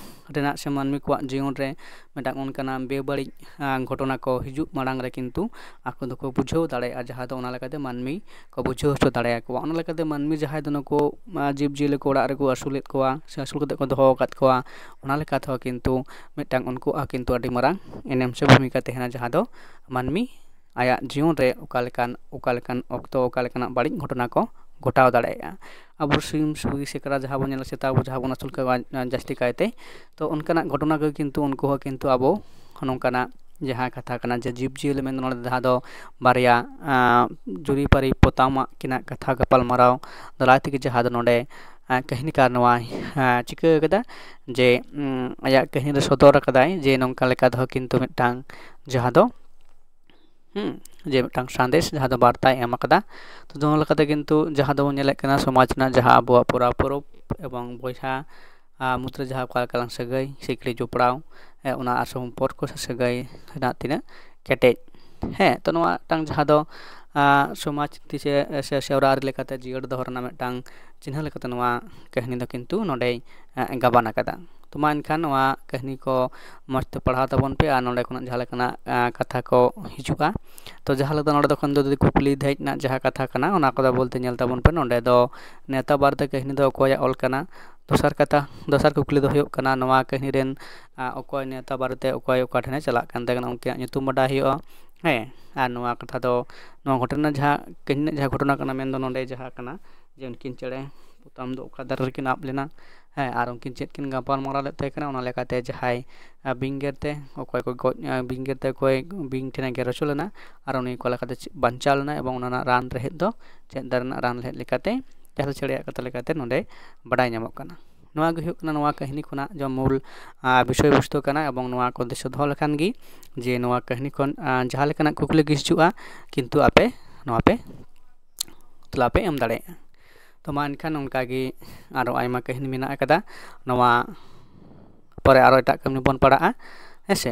ᱨᱮᱱᱟᱜ ᱥᱮ ᱢᱟᱹᱱᱢᱤ ᱠᱚᱣᱟᱜ ᱡᱤᱭᱚᱱ ᱨᱮ ᱢᱤᱫᱴᱟᱝ ᱚᱱᱠᱟᱱᱟᱜ ᱵᱮᱵᱟᱹᱲᱤᱡ ᱟᱸ, ᱜᱷᱚᱴᱚᱱᱟ ᱠᱚ ᱦᱤᱡᱩᱜ ᱢᱟᱲᱟᱝ ᱨᱮ ᱠᱤᱱᱛᱩ ᱟᱠᱚ ᱫᱚᱠᱚ ᱵᱩᱡᱷᱟᱹᱣ ᱫᱟᱲᱮᱭᱟᱜᱼᱟ, ᱡᱟᱦᱟᱸ ᱫᱚ ᱚᱱᱟ ᱞᱮᱠᱟᱛᱮ ᱢᱟᱹᱱᱢᱤ ᱠᱚ ᱵᱩᱡᱷᱟᱹᱣ ᱦᱚᱪᱚ ᱫᱟᱲᱮᱭᱟᱠᱚᱣᱟ᱾ ᱚᱱᱟ ᱞᱮᱠᱟᱛᱮ ᱢᱟᱹᱱᱢᱤ ᱡᱟᱦᱟᱸᱭ ᱫᱚ ᱱᱩᱠᱩ ᱟᱸ, ᱡᱤᱵᱽ ᱡᱤᱭᱟᱹᱞᱤ ᱠᱚ ᱚᱲᱟᱜ ᱨᱮᱠᱚ ᱟᱹᱥᱩᱞᱮᱫ ᱠᱚᱣᱟ ᱥᱮ ᱟᱹᱥᱩᱞ ᱠᱟᱛᱮ ᱠᱚ ᱫᱚᱦᱚ ᱟᱠᱟᱫ ᱠᱚᱣᱟ, ᱚᱱᱟ ᱞᱮᱠᱟ ᱛᱮᱦᱚᱸ ᱠᱤᱱᱛᱩ ᱢᱤᱫᱴᱟᱝ ᱩᱱᱠᱩᱣᱟᱜ ᱦᱚᱸ ᱠᱤᱱᱛᱩ ᱟᱹᱰᱤ ᱢᱟᱨᱟᱝ ᱮᱱᱮᱢ ᱥᱮ ᱵᱷᱩᱢᱤᱠᱟ ᱛᱟᱦᱮᱱᱟ, ᱡᱟᱦᱟᱸ ᱫᱚ ᱢᱟᱹᱱᱢᱤ ᱟᱭᱟᱜ ᱡᱤᱭᱚᱱ ᱨᱮ ᱚᱠᱟ ᱞᱮᱠᱟᱱ ᱚᱠᱟ ᱞᱮᱠᱟᱱ ᱚᱠᱛᱚ ᱚᱠᱟ ᱞᱮᱠᱟᱱᱟᱜ ᱵᱟᱹᱲᱤᱡ ᱜᱷᱚᱴᱚᱱᱟ ᱠᱚ ᱜᱷᱚᱴᱟᱣ ᱫᱟᱲᱮᱭᱟᱜᱼᱟ᱾ ᱟᱵᱚ ᱥᱤᱢ ᱥᱩᱠᱨᱤ ᱥᱮᱠᱨᱟ ᱡᱟᱦᱟᱸ ᱵᱚᱱ ᱧᱮᱞᱟ, ᱥᱮᱛᱟ ᱟᱵᱚ ᱡᱟᱦᱟᱸ ᱵᱚᱱ ᱟᱹᱥᱩᱞ ᱠᱟᱜ ᱠᱚᱣᱟ ᱡᱟᱹᱥᱛᱤ ᱠᱟᱭᱛᱮ, ᱛᱚ ᱚᱱᱠᱟᱱᱟᱜ ᱜᱷᱚᱴᱚᱱᱟ ᱠᱚ ᱠᱤᱱᱛᱩ ᱩᱱᱠᱩ ᱦᱚᱸ ᱠᱤᱱᱛᱩ ᱟᱵᱚ ᱱᱚᱝᱠᱟᱱᱟᱜ ᱡᱟᱦᱟᱸ ᱠᱟᱛᱷᱟ ᱠᱟᱱᱟ ᱡᱮ ᱡᱤᱵᱽ ᱡᱤᱭᱟᱹᱞᱤ ᱢᱮᱱᱫᱚ ᱱᱚᱰᱮ ᱡᱟᱦᱟᱸ ᱫᱚ ᱵᱟᱨᱭᱟ ᱟᱸ, ᱡᱩᱨᱤᱯᱟᱹᱨᱤ ᱯᱚᱛᱟᱢ ᱟᱹᱠᱤᱱᱟᱜ ᱠᱟᱛᱷᱟ ᱜᱟᱯᱟᱞᱢᱟᱨᱟᱣ ᱫᱟᱨᱟᱭ ᱛᱮᱜᱮ ᱡᱟᱦᱟᱸ ᱫᱚ ᱱᱚᱰᱮ ᱟᱸ, ᱠᱟᱹᱦᱱᱤᱠᱟᱨ ᱱᱚᱣᱟᱭ ᱟᱸ, ᱪᱤᱠᱟᱹ ᱠᱟᱫᱟ ᱡᱮ ᱩᱸ, ᱟᱭᱟᱜ ᱠᱟᱹᱦᱱᱤ ᱨᱮ ᱥᱚᱫᱚᱨ ᱟᱠᱟᱫᱟᱭ ᱡᱮ ᱱᱚᱝᱠᱟ ᱞᱮᱠᱟ ᱫᱚ ᱠᱤᱱᱛᱩ ᱢᱤᱫᱴᱟᱝ ᱡᱟᱦᱟᱸ ᱫᱚ ᱦᱩᱸ, ᱡᱮ ᱢᱤᱫᱴᱟᱝ ᱥᱟᱸᱫᱮᱥ ᱡᱟᱦᱟᱸ ᱫᱚ ᱵᱟᱨᱛᱟᱭ ᱮᱢ ᱟᱠᱟᱫᱟ᱾ ᱛᱚ ᱱᱚᱣᱟ ᱞᱮᱠᱟᱛᱮ ᱠᱤᱱᱛᱩ ᱡᱟᱦᱟᱸ ᱫᱚᱵᱚᱱ ᱧᱮᱞᱮᱫ ᱠᱟᱱᱟ ᱥᱚᱢᱟᱡᱽ ᱨᱮᱱᱟᱜ ᱡᱟᱦᱟᱸ ᱟᱵᱚᱣᱟᱜ ᱯᱚᱨᱟ ᱯᱚᱨᱚᱵᱽ ᱮᱵᱚᱝ ᱵᱚᱭᱦᱟ ᱟᱨ ᱢᱩᱫᱽᱨᱮ ᱡᱟᱦᱟᱸ ᱚᱠᱟ ᱞᱮᱠᱟᱱ ᱥᱟᱹᱜᱟᱹᱭ ᱥᱤᱠᱲᱤ ᱡᱚᱯᱲᱟᱣ, ᱦᱮᱸ, ᱚᱱᱟ ᱟᱨ ᱥᱚᱢᱯᱚᱨᱠᱚ ᱥᱮ ᱥᱟᱹᱜᱟᱹᱭ ᱨᱮᱱᱟᱜ ᱛᱤᱱᱟᱹᱜ ᱠᱮᱴᱮᱡ, ᱦᱮᱸ, ᱛᱚ ᱱᱚᱣᱟ ᱢᱤᱫᱴᱟᱝ ᱡᱟᱦᱟᱸ ᱫᱚ ᱟᱸ, ᱥᱚᱢᱟᱡᱽ ᱱᱤᱛᱤ ᱥᱮ, ᱥᱮ ᱥᱮᱨᱣᱟ ᱟᱹᱨᱤ ᱞᱮᱠᱟᱛᱮ ᱡᱤᱭᱟᱹᱲ ᱫᱚᱦᱚ ᱨᱮᱱᱟᱜ ᱢᱤᱫᱴᱟᱝ ᱪᱤᱱᱦᱟᱹ ᱞᱮᱠᱟᱛᱮ ᱱᱚᱣᱟ ᱠᱟᱹᱦᱱᱤ ᱫᱚ ᱠᱤᱱᱛᱩ ᱱᱚᱰᱮᱭ ᱮᱸ, ᱜᱟᱵᱟᱱ ᱟᱠᱟᱫᱟ᱾ ᱛᱚ ᱢᱟ ᱮᱱᱠᱷᱟᱱ ᱱᱚᱣᱟ ᱠᱟᱹᱦᱱᱤ ᱠᱚ ᱢᱚᱡᱽ ᱛᱮ ᱯᱟᱲᱦᱟᱣ ᱛᱟᱵᱚᱱ ᱯᱮ ᱟᱨ ᱱᱚᱰᱮ ᱠᱷᱚᱱᱟᱜ ᱡᱟᱦᱟᱸ ᱞᱮᱠᱟᱱᱟᱜ ᱟᱸ, ᱠᱟᱛᱷᱟ ᱠᱚ ᱦᱤᱡᱩᱜᱼᱟ᱾ ᱛᱚ ᱡᱟᱦᱟᱸ ᱞᱮᱠᱟ ᱱᱚᱰᱮ ᱫᱚ ᱠᱷᱚᱱ ᱫᱚ ᱡᱩᱫᱤ ᱠᱩᱠᱞᱤ ᱫᱷᱮᱡ ᱨᱮᱱᱟᱜ ᱡᱟᱦᱟᱸ ᱠᱟᱛᱷᱟ ᱠᱟᱱᱟ, ᱚᱱᱟ ᱠᱚᱫᱚ ᱵᱚᱞᱛᱮ ᱧᱮᱞ ᱛᱟᱵᱚᱱ ᱯᱮ᱾ ᱱᱚᱰᱮ ᱫᱚ ᱱᱮᱣᱛᱟ ᱵᱟᱨᱮᱛᱮ ᱠᱟᱹᱦᱱᱤ ᱫᱚ ᱚᱠᱚᱭᱟᱜ ᱚᱞ ᱠᱟᱱᱟ? ᱫᱚᱥᱟᱨ ᱠᱟᱛᱷᱟ, ᱫᱚᱥᱟᱨ ᱠᱩᱠᱞᱤ ᱫᱚ ᱦᱩᱭᱩᱜ ᱠᱟᱱᱟ, ᱱᱚᱣᱟ ᱠᱟᱹᱦᱱᱤ ᱨᱮᱱ ᱟᱸ, ᱚᱠᱚᱭ ᱱᱮᱣᱛᱟ ᱵᱟᱨᱮᱛᱮ ᱚᱠᱚᱭ ᱚᱠᱟ ᱴᱷᱮᱱᱮ ᱪᱟᱞᱟᱜ ᱠᱟᱱ ᱛᱟᱦᱮᱸ ᱠᱟᱱᱟ, ᱩᱱᱠᱤᱱᱟᱜ ᱧᱩᱛᱩᱢ ᱵᱟᱰᱟᱭ ᱦᱩᱭᱩᱜᱼᱟ᱾ ᱦᱮᱸ, ᱟᱨ ᱱᱚᱣᱟ ᱠᱟᱛᱷᱟ ᱫᱚ ᱱᱚᱣᱟ ᱜᱷᱚᱴᱚᱱᱟ ᱡᱟᱦᱟᱸ ᱠᱟᱹᱦᱱᱤ ᱨᱮᱱᱟᱜ ᱡᱟᱦᱟᱸ ᱜᱷᱚᱴᱚᱱᱟ ᱠᱟᱱᱟ, ᱢᱮᱱᱫᱚ ᱱᱚᱰᱮ ᱡᱟᱦᱟᱸ ᱠᱟᱱᱟ ᱡᱮ ᱩᱱᱠᱤᱱ ᱪᱮᱬᱮ ᱯᱚᱛᱟᱢ ᱫᱚ ᱚᱠᱟ ᱫᱟᱨᱮ ᱨᱮᱠᱤᱱ ᱟᱵ ᱞᱮᱱᱟ, ᱦᱮᱸ, ᱟᱨ ᱩᱱᱠᱤᱱ ᱪᱮᱫ ᱠᱤᱱ ᱜᱟᱯᱟᱞ ᱢᱟᱨᱟᱣ ᱞᱮᱫ ᱛᱟᱦᱮᱸ ᱠᱟᱱᱟ, ᱚᱱᱟ ᱞᱮᱠᱟᱛᱮ ᱡᱟᱦᱟᱸᱭ ᱟᱸ, ᱵᱤᱧ ᱜᱮᱨ ᱛᱮ ᱚᱠᱚᱭ ᱠᱚ ᱜᱚᱡ, ᱟᱸ, ᱵᱤᱧ ᱜᱮᱨ ᱛᱮ ᱚᱠᱚᱭ ᱵᱤᱧ ᱴᱷᱮᱱᱮ ᱜᱮᱨ ᱦᱚᱪᱚ ᱞᱮᱱᱟ, ᱟᱨ ᱩᱱᱤ ᱚᱠᱟ ᱞᱮᱠᱟᱛᱮ ᱪᱮ-, ᱵᱟᱧᱪᱟᱣ ᱞᱮᱱᱟ, ᱮᱵᱚᱝ ᱚᱱᱟ ᱨᱮᱱᱟᱜ ᱨᱟᱱ ᱨᱮᱦᱮᱫ ᱫᱚ ᱪᱮᱫ ᱫᱟᱨᱮ ᱨᱮᱱᱟᱜ ᱨᱟᱱ ᱨᱮᱦᱮᱫ ᱞᱮᱠᱟᱛᱮ ᱡᱟᱦᱟᱸ ᱫᱚ ᱪᱮᱬᱮᱭᱟᱜ ᱠᱟᱛᱷᱟ ᱞᱮᱠᱟᱛᱮ ᱱᱚᱰᱮ ᱵᱟᱰᱟᱭ ᱧᱟᱢᱚᱜ ᱠᱟᱱᱟ᱾ ᱱᱚᱣᱟ ᱜᱮ ᱦᱩᱭᱩᱜ ᱠᱟᱱᱟ ᱱᱚᱣᱟ ᱠᱟᱹᱦᱱᱤ ᱠᱷᱚᱱᱟᱜ ᱡᱚ ᱢᱩᱞ ᱵᱤᱥᱚᱭ ᱵᱚᱥᱛᱩ ᱠᱟᱱᱟ, ᱮᱵᱚᱝ ᱱᱚᱣᱟ ᱠᱚ ᱫᱤᱥᱟᱹ ᱫᱚᱦᱚ ᱞᱮᱠᱷᱟᱱ ᱜᱮ ᱡᱮ ᱱᱚᱣᱟ ᱠᱟᱹᱦᱱᱤ ᱠᱷᱚᱱ ᱡᱟᱦᱟᱸ ᱞᱮᱠᱟᱱᱟᱜ ᱠᱩᱠᱞᱤ ᱜᱮ ᱦᱤᱡᱩᱜᱼᱟ, ᱠᱤᱱᱛᱩ ᱟᱯᱮ ᱱᱚᱣᱟ ᱯᱮ ᱛᱮᱞᱟ ᱯᱮ ᱮᱢ ᱫᱟᱲᱮᱭᱟᱜᱼᱟ᱾ ᱛᱚ ᱢᱟ ᱮᱱᱠᱷᱟᱱ ᱚᱱᱠᱟᱜᱮ ᱟᱨᱚ ᱟᱭᱢᱟ ᱠᱟᱹᱦᱱᱤ ᱢᱮᱱᱟᱜ ᱟᱠᱟᱫᱟ, ᱱᱚᱣᱟ ᱯᱚᱨᱮ ᱟᱨᱚ ᱮᱴᱟᱜ ᱠᱟᱹᱦᱱᱤ ᱵᱚᱱ ᱯᱟᱲᱦᱟᱜᱼᱟ, ᱦᱮᱸ ᱥᱮ᱾